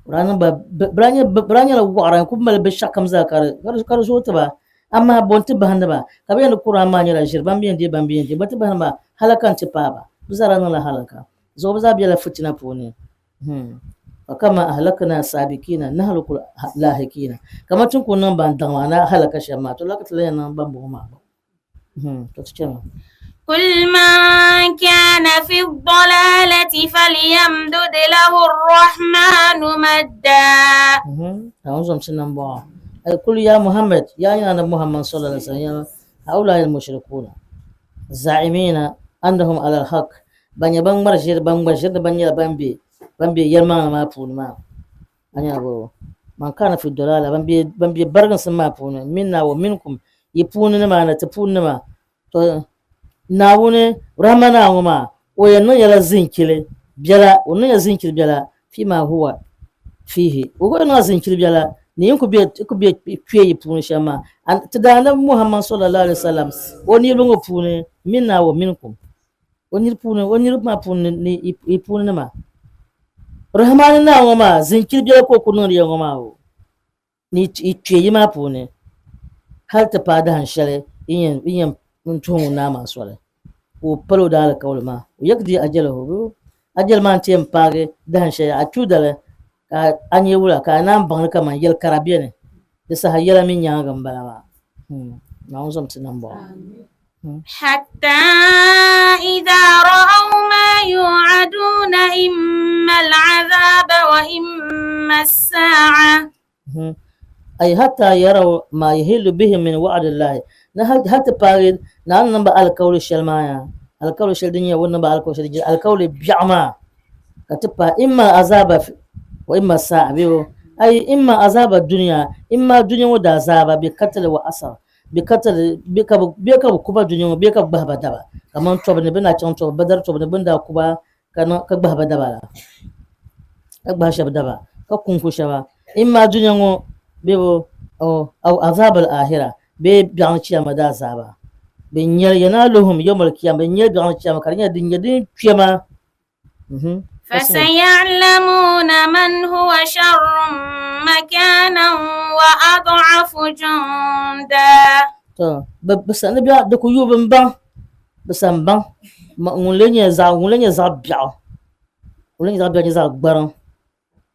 bɛ daa nyɛla wɔɣira n-kul mali binshɛɣukam zaa ka di zooi ti ba. Amaa bɔ nti bahindi ba? Ka bɛ yɛli ni Kur'an maa nyɛla ʒiri, ban bi yɛn deei ban bi yɛn deei, bɔ nti bahindi ba? Halaka nti paai ba. Bɛ zaa daa niŋla halaka. Zuɣu bɛ zaa bela fitina puuni. Fakama ahlakna sabiqina nahlikul lahiqina. Kaman ti ni kul niŋ ban daŋ maa ni halaka shɛm maa, to lala ka ti lan yɛn niŋ bambɔŋɔ maa gba. قل من كان في الضلالة فليمدد له الرحمن مدا. قل يا محمد يا أنا محمد صلى الله عليه وسلم هؤلاء المشركون الزاعمين أنهم على الحق ban nyɛ ban ŋmari ʒiri ban ŋmari ʒiri ni ban nyɛla ban be ban be yɛlimaŋli maa puuni maa a nya bo man kana fi dalala ban be ban be bariginsim maa puuni minna wa minkum yi puuni nima ni ti puuni nima, to Naawuni Rahmana ŋɔ maa o yɛn niŋ ya la ziŋkili biɛla, o niŋ ya ziŋkili biɛla fima huwa fihi, o gba niŋ ya ziŋkili biɛla ni yin ku be ku be kpe yi puuni shɛm maa. Ti Daannabi Muhammad sallallahu alaihi wasallam o niriba ŋɔ puuni minna wa minkum, o niriba puuni, o niriba maa puuni ni yi puuni nima, Rahmani Naa ŋɔ maa ziŋkili biɛla ka o ku niŋdi ya ŋɔ maa o. ni yi kpe yi maa puuni hal ti paai dahin shɛli yi yɛn tuhi ŋun naa maa soli, ka o pali o daalikauli maa. O yakdi ajalahu, bɛ ajali maa nti yɛn paagi dahin shɛli a kpibu dali, ka a nya wula ka a naan baŋ ni kaman yɛl kara beni, di saha yɛla mi nyaaŋa m-bala maa. Naawuni zom ti nambɔɣu. حتى إذا رأوا ما يوعدون إما العذاب وإما الساعة. أي حتى يروا ما يهل بهم من وعد الله na hal ti paagi Naawuni niŋ ba alikauli shɛli maa yaa alikauli shɛli din nyɛ o ni niŋ ba alikauli shɛli din alikauli biɛɣu maa ka ti paai imma azaba wa imma sa'a bee ay imma azaba dunya imma dunya ŋɔ daazaaba bi katli wa asar Bɛ ka ti bɛ ka bɛ bɛ ka bɛ ku ba dunia ŋɔ bee ka bɛ gbahi ba daba kaman tɔbu ni bɛ ni daa chaŋ tɔbu Badar tɔbu ni bɛ ni daa ku ba ka niŋ ka gbahi ba daba la ka gbahi shɛba daba ka kunku shɛba imma dunia ŋɔ bee bo aw azab al-ahira bee biɛɣuni chiyaama daazaaba bɛ nyɛli yanaluhum yawm al-qiyama bɛ nyɛli biɛɣuni chiyaama ka di nyɛla din nyɛ din kpɛma. فسيعلمون من هو شر مكانا وأضعف جندا. To bɛ sa ni bɛ di ku yuui bɛ ni baŋ bɛ sa n-baŋ ŋun lee nyɛ zaɣ ŋun lee nyɛ zaɣ biɛɣu ŋun lee nyɛ zaɣ biɛɣu nyɛ zaɣ gbariŋ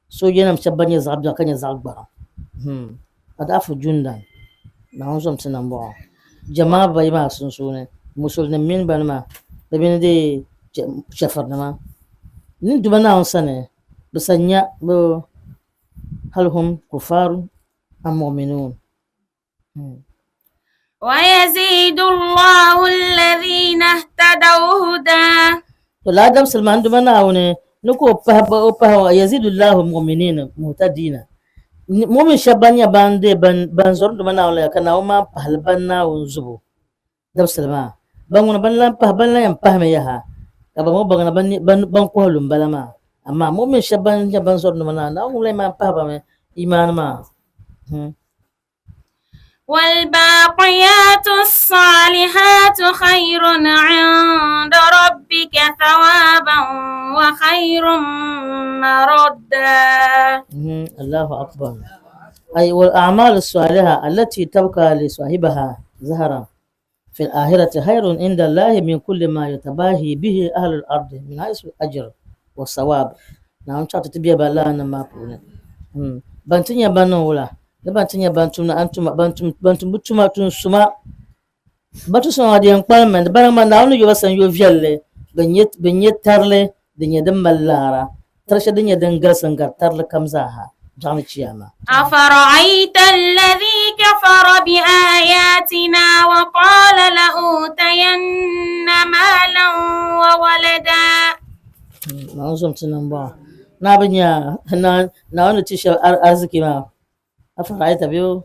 soojanim shɛba ban nyɛ zaɣ biɛɣu ka nyɛ zaɣ gbariŋ adaafu jundan Naawuni zom ti nambɔɣu jamaa bibayi maa sunsuuni musulinim mini banima bɛ mini dee chɛfirinima ni duuma Naawuni sani bɛ sa nya bɛ hal hum kufaarun am mu'minuun. ويزيد الله الذين اهتدوا هدى. To lala dabisili maa n Duuma Naawuni ni ka o pahi ba o pahi o yazidu Allahu mu'minina muhtadina mu'min shɛba ban nyɛ ban deei ban zɔri n Duuma Naawuni la ka Naawuni maan pahili ban Naawuni zubu dabisili maa ban ŋuna ban lan pahi ban lan yɛn pahimi yaha ka ban ŋɔ baŋ na ban kɔhi lu m-bala maa amaa mu'min shɛba ban nyɛ ban zɔri n Duuma Naawuni Naawuni ŋun lan maan pahi ba mi imaani maa. والباقيات الصالحات خير عند ربك ثوابا وخير مردا. الله أكبر. أي والأعمال الصالحة التي تبقى لصاحبها زهرا في الآخرة خير عند الله من كل ما يتباهي به أهل الأرض من حيث الأجر والثواب. نعم تبيا بلا ما بقول. بانتنيا بانولا لبانتنيا بانتم أنتم بانتم بانتم بتوما تنسما باتو سما دي أنقال من بنا ما نعلم يوسن يوفيل بنيت بنيت ترلي دنيا دم ملارا ترش دنيا دنجر سنجر ترلي كمزاها جامع چياما. أفرأيت الذي كفر بآياتنا وقال لأوتين مالا وولدا. نعوذ بالله نابنيا نا نعوذ تشيل أرزقي ما أفرأيت بيو.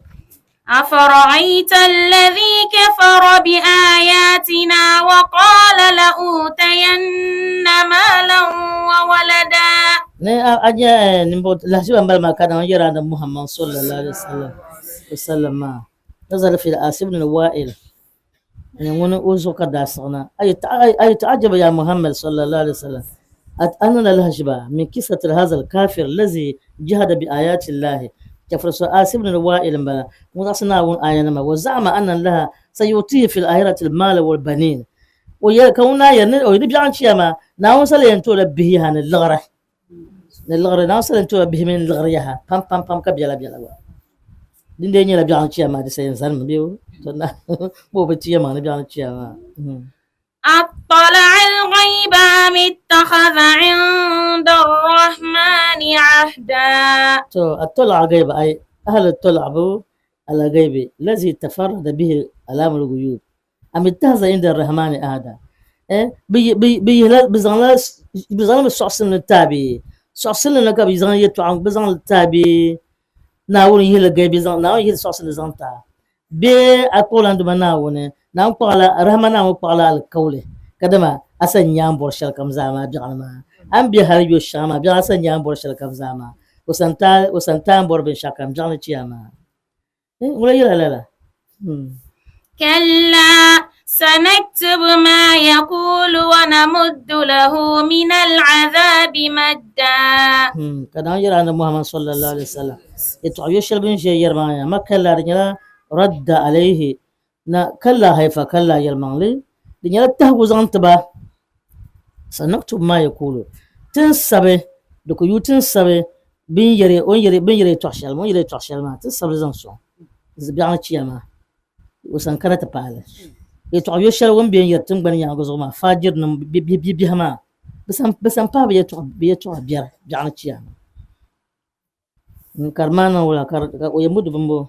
أفرأيت الذي كفر بآياتنا وقال لأوتين مالا وولدا. نه أجا نبوت لحظة بمبل ما كان يرى أن محمد صلى الله عليه وسلم نزل في العاص بن وائل يعني أوزو كداسنا أي أي تعجب يا محمد صلى الله عليه وسلم أننا لهجبا من كسرة هذا الكافر الذي جهد بآيات الله كفر عاص بن وائل بلا متصنا ون آية ما وزعم أن الله سيؤتيه في الآخرة المال والبنين ويكون ين ويبي عن شيء ما ناوصل ينتو به هن اللغرة اللغرة ناوصل ينتو به من اللغريها بام بام بام كبيلا بيلا دين دين يلا عن شيء ما دي سينسان بيو تنا مو بتشي ما نبي عن شيء ما. أطلع الغيب أم اتخذ عند الرحمن عهدا. تو أطلع الغيب أي أهل الطلع بو على غيب الذي تفرد به علام الغيوب أم اتخذ عند الرحمن عهدا. إيه بي بي بي بزغلا بزغلا الشخص التابي الشخص اللي نكاب بزغلا يتوعم بزغلا التابي ناول يهل الغيب بزغلا ناول يهل الشخص اللي زغنتا بي أقول عندما ناول نعم قال رحمنا وقال القول كدما أسن يام برشل كم زما بيعلما أم بيهرب يشama بيع أسن يام برشل كم زما وسنتا وسنتان بور بن شاكم جعل تياما ولا يلا لا لا. كلا سنكتب ما يقول ونمد له من العذاب مدا. كدام يرى أن محمد صلى الله عليه وسلم يتعيش بن شيء يرمى ما كلا رجلا رد عليه نا كلا هيفا كلا يلمانلي دنيا تهوز أنتبه سنكتب ما يقول تنسبه دكو يو تنسبه بين يري أون يري بين يري تحشل ما يري تحشل ما تنسبه زنسون زبيعنا تشيما وسنكرة تبالة يتعيش لون بين يرتم بني يعجزوا ما فاجر نم بي بي بي بيهما بس أم بس أم باب يتوع بيتوع بير بيعنا تشيما كرمانا ولا كر ويمد بمبو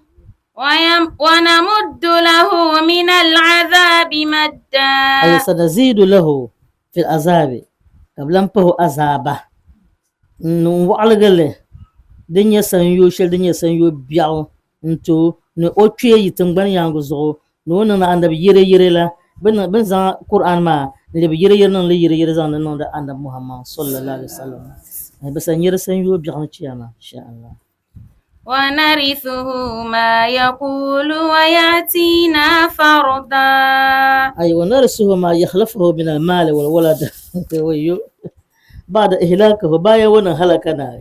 ونمد له من العذاب مدا. أي سنزيد له في العذاب قبل أن به عذابه نوعلقله دنيا سنيو شل دنيا سنيو بيعو انتو نأوتشي يتنبني يانغزو نونا عند بيري يري لا بن بن زان قرآن ما اللي بيري يري نون اللي يري يري زان نون عند محمد صلى الله عليه وسلم بس نير سنيو بيعو تشياما إن شاء الله. ونرثه ما يقول ويأتينا فردا. أي ونرثه ما يخلفه من المال والولد بعد إهلاكه بايا ونا هلكنا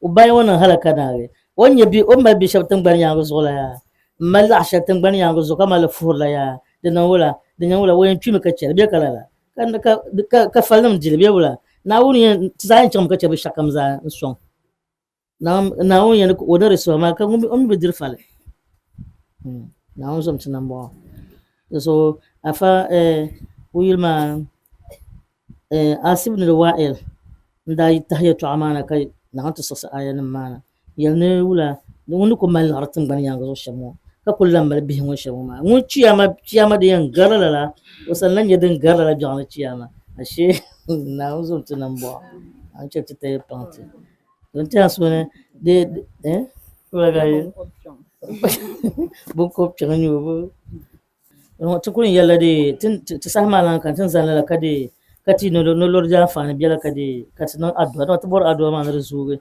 وبايا ونا هلكنا وان يبي أم بيشبتن بني يعوز يا ما لا شبتن بني يعوز كما لفور لا يا دنولا دنولا وين تشي مكتشر بيكلا لا كان كفلم جيل بيولا ناوني تزاين شم كتشر بشكم زان شون نعم نعم يعني ودرس ما كان أمي بدير فعله نعم زم تنام so afa ويل ما آسف بن الوائل دا تحية عمانا كي نعم تصص آية نمانا يلني ولا نقولكم ما الهرتم بني يانغزو شمو ككل لما بهم وشمو ما مو تشياما تشياما دي ينغرا لا وصلنا يدن غرا لا بيانا تشياما أشي نعم زم تنام بوا أنت تتي بانتي أنت أسمع دي إيه ولا جاي بونكوب تشغني وبو تكون يلا دي تسمع لنا كان تنزل لك دي كتي نولور جافان بيلا كدي كتي نون أدوى نون تبور أدوى ما نرزوج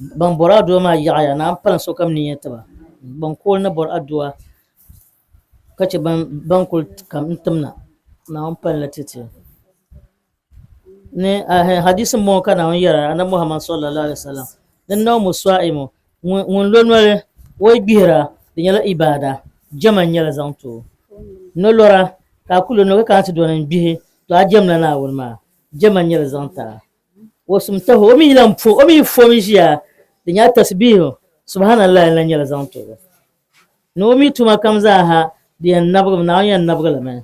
بام بورا أدوى ما يعيا نام بلان سوكم نية تبا Ban kuli ni bɔri adua ka chɛ ban kuli kam n-tim na, Naawuni palila ti ti. Ni hadisi m-bɔŋɔ ka Naawuni yɛra Anabi Muhammad sallallahu alaihi wasallam ni nawmu sa'imu ŋun lo noli o yi gbihira di nyɛla ibaada jɛma n-nyɛli zaŋ ti o. Nolora ka a ku lo noli ka kana ti dɔni n-gbihi to a jɛmla Naawuni maa jɛma n-nyɛli zaŋ ti a. O sum tahi o mi lan po o mi fom ʒiya di nyɛla tasbihu subhanallah n-lan nyɛli zaŋ ti o. Ni o mi tuma kam zaaha di yɛn nabigimi Naawuni yɛn nabigi li mi.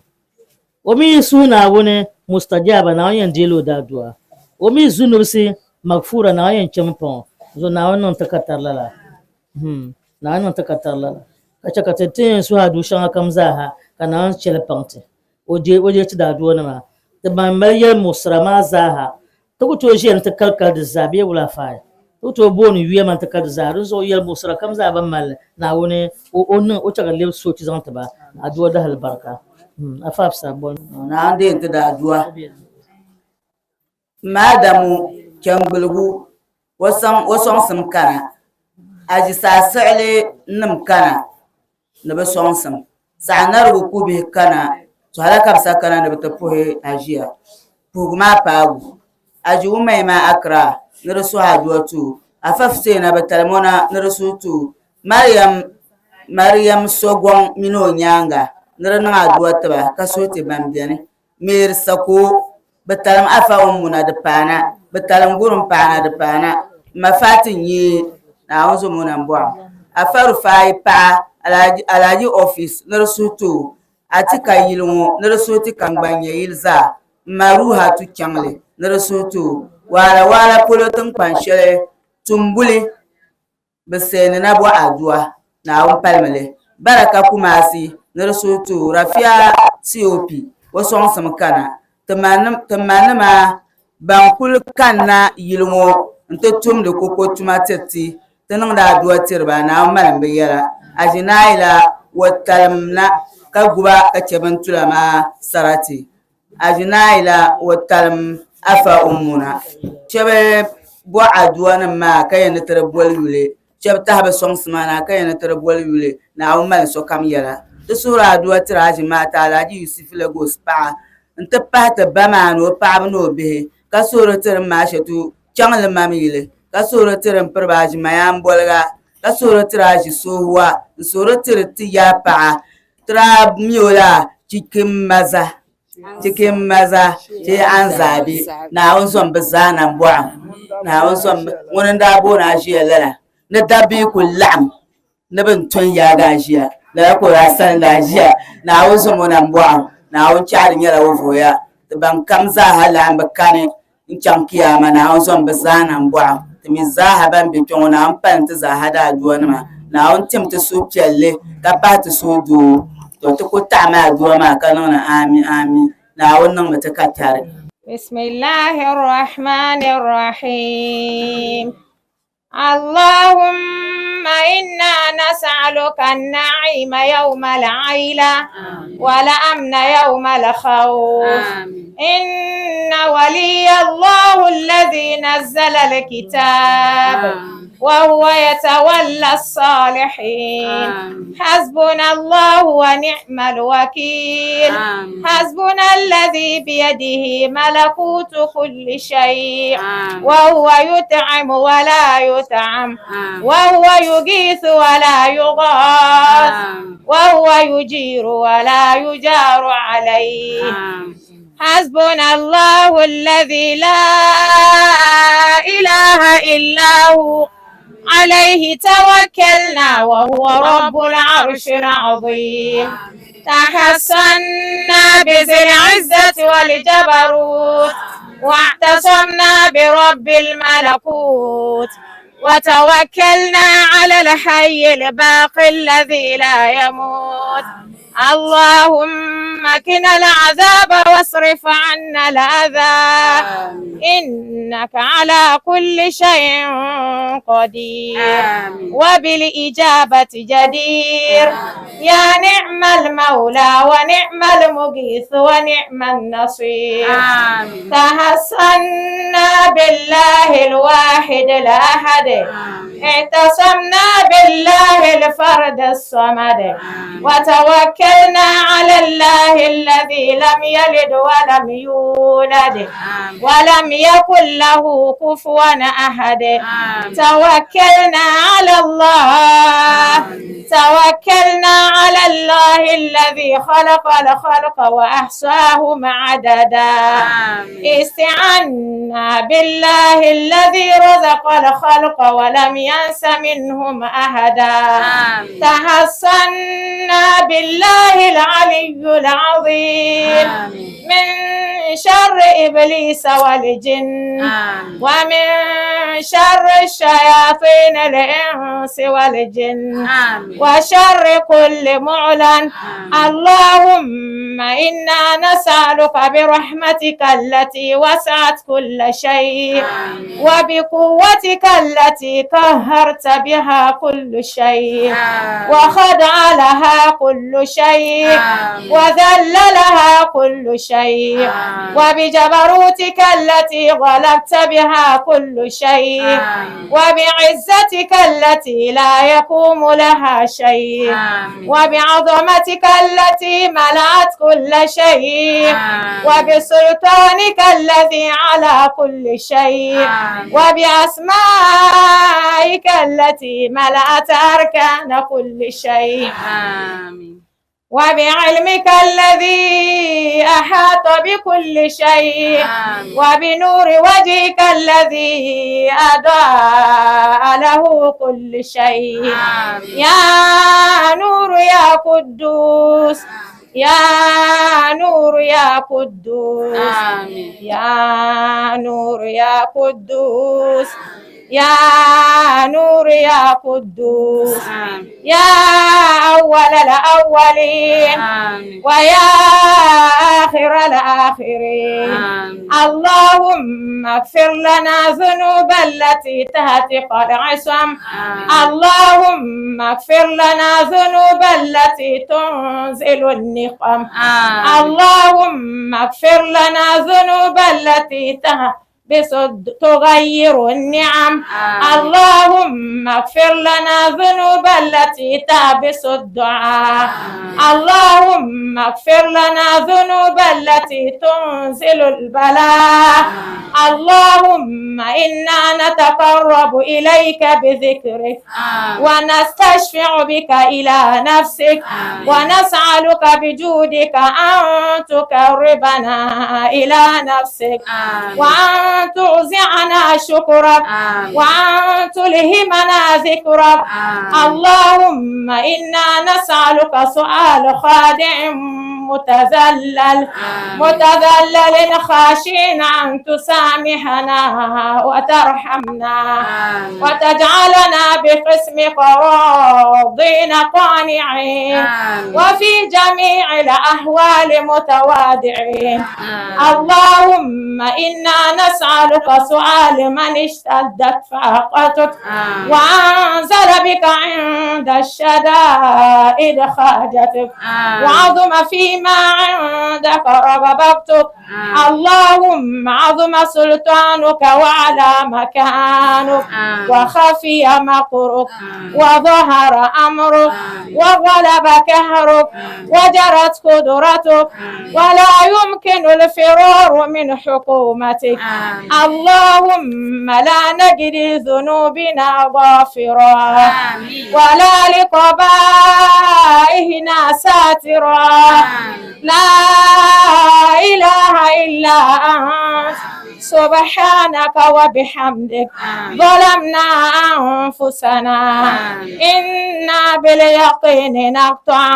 O mi yi suhi Naawuni mustajaba, Naawuni yɛn deeli o daadua. O mi zunubsi magfura, Naawuni yɛn chɛmi paŋ o. Zuɣu Naawuni niŋ ti ka tari lala. Hmm. Naawuni niŋ ti ka tari lala. Ka chɛ ka ti ti yɛn suhi adua shɛŋa kam zaaha ka Naawuni chɛ li paŋ ti. O deei o deei ti daaduanima. Ti ban mali yɛlimuɣisira maa zaaha Ti ku tooi ʒiya ni ti kalikali di zaa bee wula faai? Ti ku tooi booni yuya maa ni ti kali di zaa. Dinzuɣu yɛlimuɣisira kam zaa bɛn mali li, Naawuni o niŋ o chɛ ka di lebi soochi zaŋ ti ba, ni adua dahali barika. Afa Absa, boli. Naawuni deei ti daa adua. M ma Adamu Chɛŋgbuligu o sɔŋsim kana, Ajisaasiɣili nim kana ni bɛ sɔŋsim, Saɣanarigu kubihi kana, Tɔhala ka bɛ sa kana ni bɛ ti puhi aʒiya. Puhigu maa paagu, Aji Umaima Accra ni di suhi adua ti o, Afa Fuseina bɛ talimona ni di suhi ti o, Mariam Mariam Sogɔŋ mini o nyaaŋa ni di niŋ adua ti ba ka suhi ti ban beni. Mary Sakoo, bɛ talim Afa Ummuna di paana, bɛ talim Gurim paana di paana, m ma Fati nyee Naawuni zo mo nambɔɣu. Afa Rufai paɣa Alhaji Office ni di suhi ti o, Atika yili ŋɔ ni di suhi ti Kangbanyɛ yili zaa, m ma Ruhatu Chaŋli ni di suhi ti o, Waala Waala polo tiŋkpan shɛli Tumbuli. Bɛ seeni na bɔ adua, Naawuni palimi li. Baraka Kumasi ni di suhi ti o, Rafia COP, o sɔŋsim kana. Ti manima ban kuli kanna yili ŋɔ nti tumdi koko tuma tiri ti, ti niŋdi adua tiri ba, Naawuni malim bɛ yɛla. Aʒinaayila o talim na ka guba ka chɛ bintula maa sarati. Aʒinaayila o talim Afa Ummuna. Shɛba bɔ aduanim maa ka yɛn ni ti di boli yuli. Shɛba tahi bɛ sɔŋsima na ka yɛn ni ti di boli yuli. Naawuni mali sokam yɛla. Ti suhiri adua tiri Aʒimaata Alhaji Yusufu Lagos paɣa nti pahi ti ba maa ni o paɣaba ni o bihi ka suhiri tiri m ma Ashatu Chaŋli mam yili ka suhiri tiri m piriba Aʒimayaamboliga ka suhiri tiri Aʒisoohuwa n-suhiri tiri ti yaa paɣa Ti daa mi o la Chikimaza, Chikimaza ti Anzaabi, Naawuni zom bɛ zaa nambɔɣu, Naawuni zom bɛ, ŋuni n-daa booni a ʒiya lala, ni dabba yi kuli laɣim ni bɛ ni to n-yaagi a ʒiya, lala ka o daa salindi a ʒiya, Naawuni zom o nambɔɣu, Naawuni chaɣiri nyɛla o vuhiya, ti ban kam zaaha laɣim bi kani n-chaŋ kiyaama, Naawuni zom bɛ zaa nambɔɣu. Ti mi zaaha ban be kpe ŋɔ, Naawuni palim ti zaaha daaduanima. Naawuni tim ti suhupiɛlli ka pahi ti suhudoo. To ti ku taɣimi adua maa ka niŋdi aami aami. Naawuni niŋmi ti ka tari. Bismillahi Rahmani Rahim. اللهم إنا نسألك النعيم يوم العيلة والأمن يوم الخوف إن ولي الله الذي نزل الكتاب وهو يتولى الصالحين حسبنا الله ونعم الوكيل حسبنا الذي بيده ملكوت كل شيء وهو يطعم ولا يطعم وهو يغيث ولا يغاث وهو يجير ولا يجار عليه حسبنا الله الذي لا إله إلا هو عليه توكلنا وهو رب العرش العظيم تحصنا بذي العزة والجبروت واعتصمنا برب الملكوت وتوكلنا على الحي الباقي الذي لا يموت اللهم كنا العذاب واصرف عنا الأذى إنك على كل شيء قدير وبالإجابة جدير يا نعم المولى ونعم المغيث ونعم النصير تحصنا بالله الواحد الأحد اعتصمنا بالله بالله الفرد الصمد. وتوكلنا على الله الذي لم يلد ولم يولد ولم يكن له كفوا أحد. توكلنا على الله، توكلنا على الله الذي خلق الخلق وأحصاهم عددا. استعنا بالله الذي رزق الخلق ولم ينس منهم أحدا. تحصنا بالله العلي العظيم من شر إبليس والجن ومن شر الشياطين الإنس والجن وشر كل معلن. اللهم إنا نسألك برحمتك التي وسعت كل شيء وبقوتك التي قهرت بها كل شيء وخضع لها كل شيء وذللها كل شيء وبجبروتك التي غلبت بها كل شيء وبعزتك التي لا يقوم لها شيء وبعظمتك التي ملأت كل شيء وبسلطانك الذي على كل شيء وبأسمائك التي ملأت أركان كل شيء وبعلمك الذي أحاط بكل شيء وبنور وجهك الذي أضاء له كل شيء. يا نور يا قدوس، يا نور يا قدوس، يا نور يا قدوس، يا نور يا قدوس، يا أول الأولين ويا آخر الآخرين. اللهم اغفر لنا ذنوب التي تهتق العصم. اللهم اغفر لنا ذنوب التي تنزل النقم. اللهم اغفر لنا ذنوب التي تغير النعم. اللهم اغفر لنا ذنوب التي تحبس الدعاء. اللهم اغفر لنا ذنوب التي تنزل البلاء. اللهم إنا نتقرب إليك بذكرك ونستشفع بك إلى نفسك ونسألك بجودك أن تقربنا إلى نفسك وأن تعزعنا شكرك وأن تلهمنا ذكرك. اللهم إنا نسألك سؤال خادع متذلل متذلل خاشين أن تسامحنا وترحمنا وتجعلنا بقسمك راضين قانعين وفي جميع الأحوال متوادعين. اللهم إنا نسألك سؤال من اشتدت فاقتك وأنزل بك عند الشدائد خاجتك وعظم فيما عندك رغبتك. اللهم عظم سلطانك وعلى مكانك وخفي مكرك وظهر أمرك وغلب قهرك وجرت قدرتك ولا يمكن الفرار من حكومتك. اللهم لا نجد ذنوبنا غافرا ولا لقبائهنا ساترا. لا إله إلا أنت سبحانك وبحمدك ظلمنا أنفسنا إنا باليقين نقطع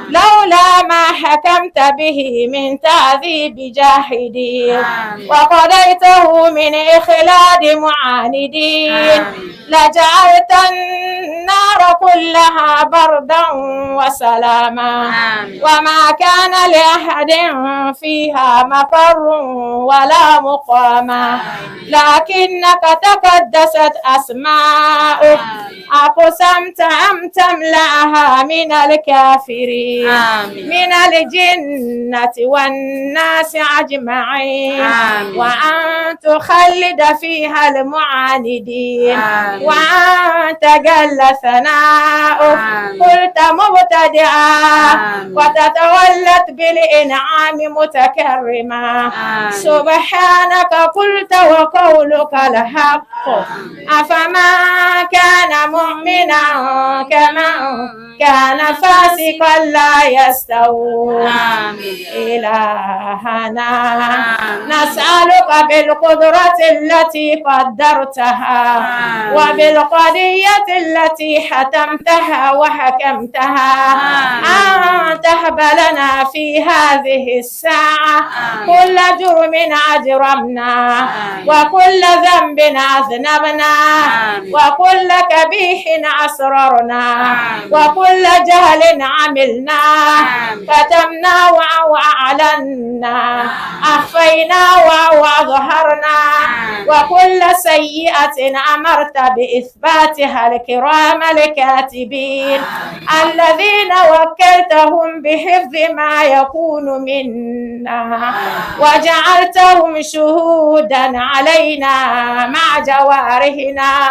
لولا ما حكمت به من تعذيب جاحدين وقضيته من إخلاد معاندين لجعلت النار كلها بردا وسلاما وما كان لأحد فيها مفر ولا مقاما لكنك تقدست أسماؤك. أقول أقسمت أن تملأها من الكافرين آمين. من الجنة والناس أجمعين آمين. وأن تخلد فيها المعاندين آمين. وأن تجل ثناؤك آمين. قلت مبتدئا آمين. وتتولت بالإنعام متكرما آمين. سبحانك قلت وقولك الحق أفمن كان مؤمنا كمن كان فاسقا لا يستوون آمين. إلهنا آمين. نسألك بالقدرة التي قدرتها آمين. وبالقضية التي حتمتها وحكمتها آمين. أن تهب لنا في هذه الساعة آمين. كل جرم أجرمنا آمين. وكل ذنب أذنبنا آمين. وكل كبيح أسررنا آمين. وكل جهل عملنا آمين. كتمنا أو أعلنا أخفينا أو أظهرنا آمين. وكل سيئة أمرت بإثباتها الكرام الكاتبين الذين وكلتهم بحفظ ما يكون منا وجعلتهم شهودا علينا مع جوارحنا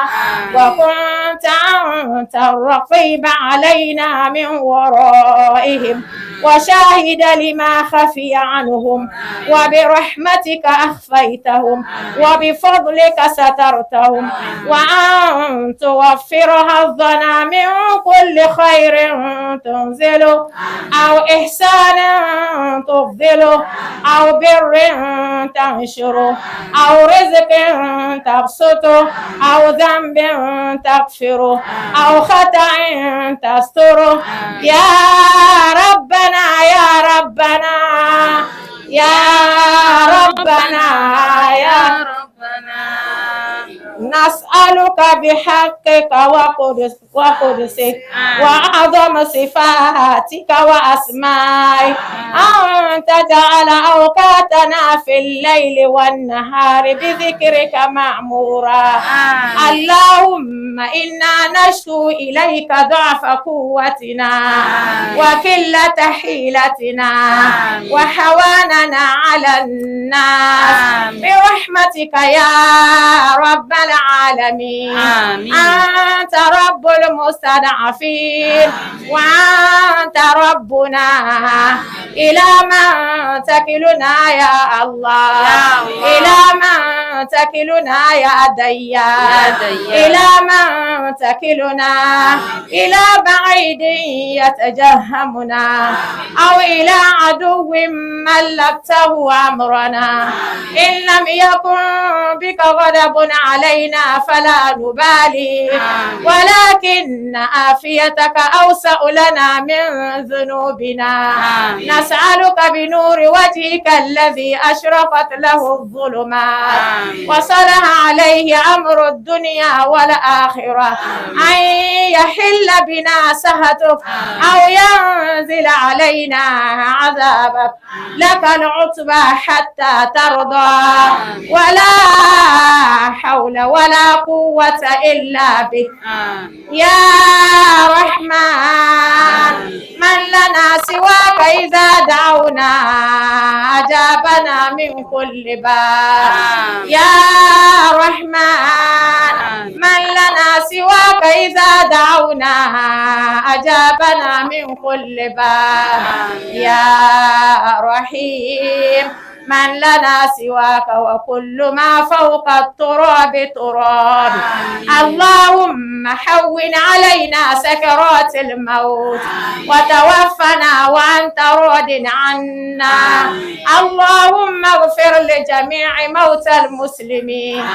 وكنت أنت الرقيب علينا من ورائهم وشاهد لما خفي عنهم وبرحمتك أخفيتهم وبفضلك سترتهم وأن توفر حظنا من كل خير تنزله أو إحسان تفضله أو بر تنشره أو رزق تبسطه أو ذنب تغفره أو خطأ تستره يا ربنا يا ربنا يا ربنا يا ربنا نسألك بحقك وقدس وقدسك وأعظم صفاتك وأسمائك أن تجعل أوقاتنا في الليل والنهار بذكرك معمورا آمين. اللهم إنا نشكو إليك ضعف قوتنا آمين. وقلة حيلتنا آمين. وحواننا على الناس آمين. برحمتك يا رب العالمين آمين. أنت رب المستضعفين وأنت ربنا إلى من تكلنا يا الله يا الله. إلى من تكلنا يا ديان يا ديان. إلى من تكلنا إلى بعيد يتجهمنا أو إلى عدو ملكته أمرنا إن لم يكن بك غضب علينا فلا نبالي ولكن عافيتك أوسع لنا من ذنوبنا آمين. نسألك بنور وجهك الذي أشرقت له الظلمات آمين. وصلح عليه أمر الدنيا والآخرة أن يحل بنا سهتك أو ينزل علينا عذابك لك العتبى حتى ترضى ولا حول ولا قوة إلا بك آمين. يا رحمن من لنا سواك إذا دعونا أجابنا من كل باب آمين. يا رحمن من لنا سواك إذا دعونا أجابنا من كل باب يا رحيم من لنا سواك وكل ما فوق التراب تراب اللهم حون علينا سكرات الموت وتوفنا وأنت راض عنا اللهم اغفر لجميع موتى المسلمين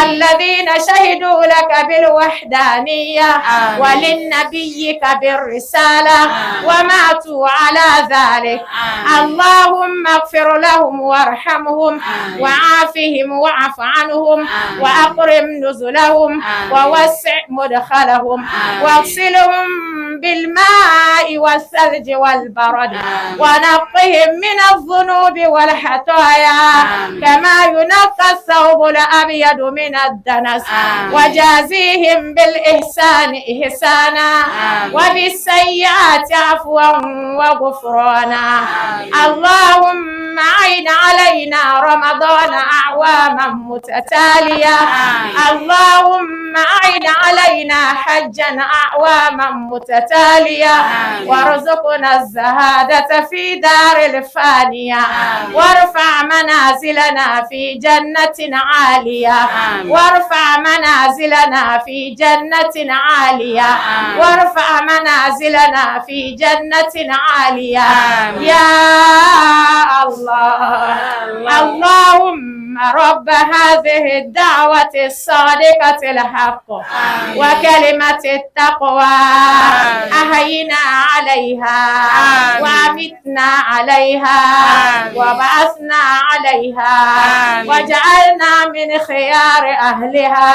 الذين شهدوا لك بالوحدانية ولنبيك بالرسالة وماتوا على ذلك اللهم اغفر لهم وارحمهم وعافهم واعف عنهم وأكرم نزلهم ووسع مدخلهم واغسلهم بالماء والثلج والبرد. ونقهم من الذنوب والخطايا كما ينقى الثوب الأبيض من الدنس. وجازيهم بالإحسان إحسانا وبالسيئات عفوا وغفرانا. اللهم أعن علينا رمضان أعواما متتالية. اللهم أعن علينا حجا أعواما متتالية. وارزقنا الزهادة في دار الفانية. وارفع منازلنا في جنة عالية. وارفع منازلنا في جنة عالية. وارفع منازلنا في جنة عالية. يا الله. اللهم رب هذه الدعوة الصادقة الحق وكلمة التقوى أحينا عليها وأمتنا عليها وبعثنا عليها وجعلنا من خيار أهلها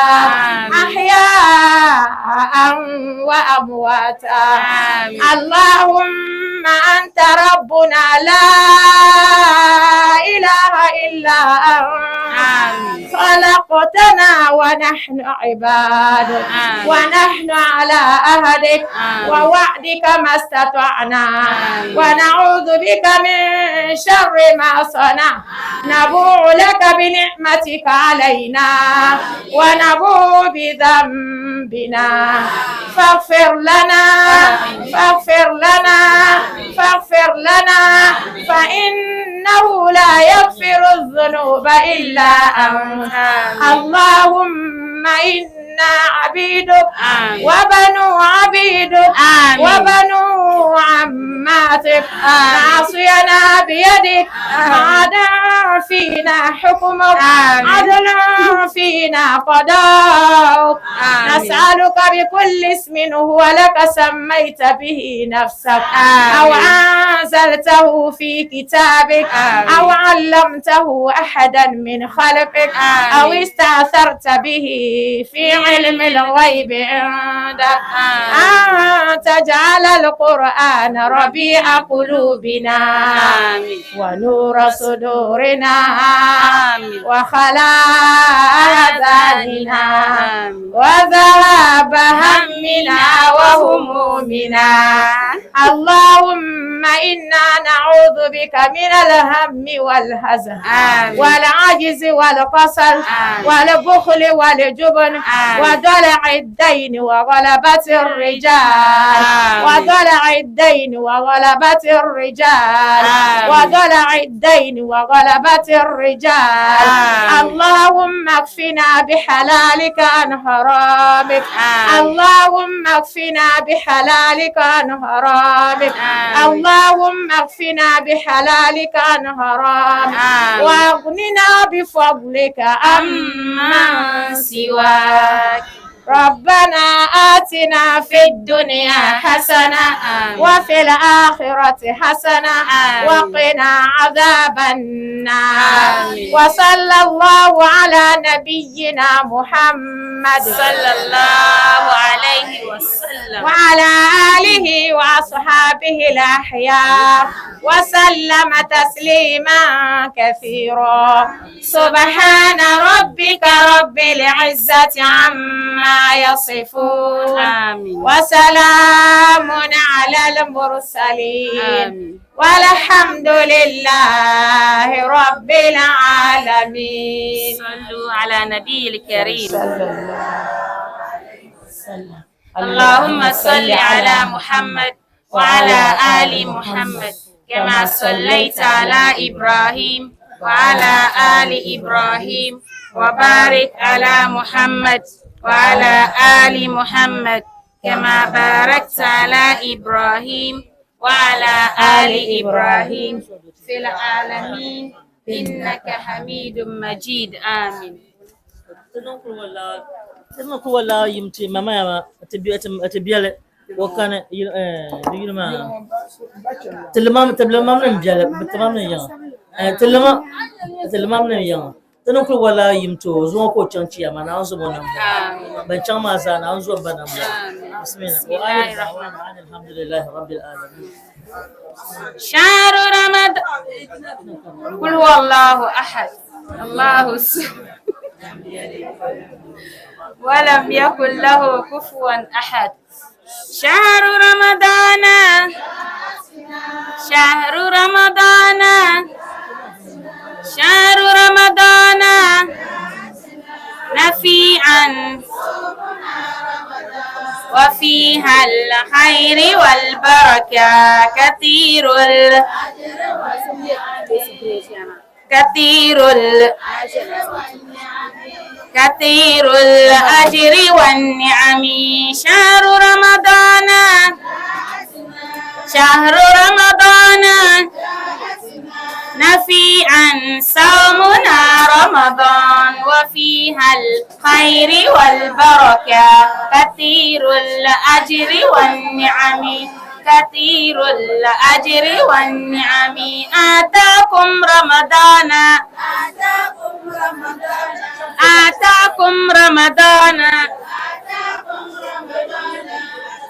أحياء وأمواتا. اللهم أنت ربنا لا إله إلا أنت، خلقتنا ونحن عبادك ونحن على عهدك ووعدك ما استطعنا، ونعوذ بك من شر ما صنعنا. نبوء لك بنعمتك علينا ونبوء بذنبنا، فاغفر لنا فاغفر لنا فاغفر لنا، فإنه لا يغفر الذنوب إلا أنت. اللهم إنا عبيدك وبنو عبيدك وبنو عماتك، معصينا بيدك، عدل فينا حكمك، عدل فينا قضاؤك. نسألك بكل اسم هو لك سميت به نفسك أو أنزلته في كتابك أو علمته أحدا من خلقك أو استأثرت به في علم الغيب عندك، أن تجعل القرآن ربيع قلوبنا ونور صدورنا وخلاء أذاننا وذهاب همنا وهمومنا. اللهم إنا نعوذ بك من الهم والحزن والعجز والكسل والبخل والجبن وضلع الدين وغلبة الرجال وضلع الدين وغلبة الرجال وضلع الدين وغلبة الرجال. اللهم اكفنا بحلالك عن حرامك. اللهم اكفنا بحلالك عن حرامك. اللهم اكفنا بحلالك عن حرامك واغننا بفضلك عمن سواك. ربنا آتنا في الدنيا حسنة وفي الآخرة حسنة وقنا عذاب النار. وصلى الله على نبينا محمد صلى الله عليه وسلم وعلى آله وأصحابه الأحيار وسلم تسليما كثيرا. سبحان ربك رب العزة عما يصفون. آمين. وسلام على المرسلين. آمين. والحمد لله رب العالمين. صلوا على نبي الكريم. صلى الله عليه وسلم. اللهم صل على محمد وعلى آل محمد كما صليت على إبراهيم وعلى آل إبراهيم، وبارك على محمد وعلى آل محمد كما باركت على إبراهيم وعلى آل إبراهيم في العالمين إنك حميد مجيد. آمين. Wala yimti mama ya ati biɛli o kani yili maa tilimam nim biɛli bi timam nim yiŋa tilimam nim yiŋa. Ti ni kuli wala yim to zuŋɔ ka o chaŋ chiyama Naawuni zom o nambɔɣu. Ban chaŋ maa zaa Naawuni zom ba nambɔɣu. Bismillah. Wa akhir da'wana anil alhamdulillahi rabbil alamin. شهر رمضان قل هو الله أحد الله الصمد ولم يكن له كفوا أحد شهر رمضان شهر رمضان شهر رمضان نفيعا وفيها الخير والبركة كثير ال كثير ال كثير الأجر والنعم شهر رمضان شهر رمضان نفيعا صومنا رمضان وفيها الخير والبركة كثير الأجر والنعم كثير الأجر والنعم آتاكم رمضان آتاكم رمضان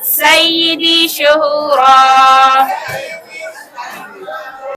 سيدي شهورا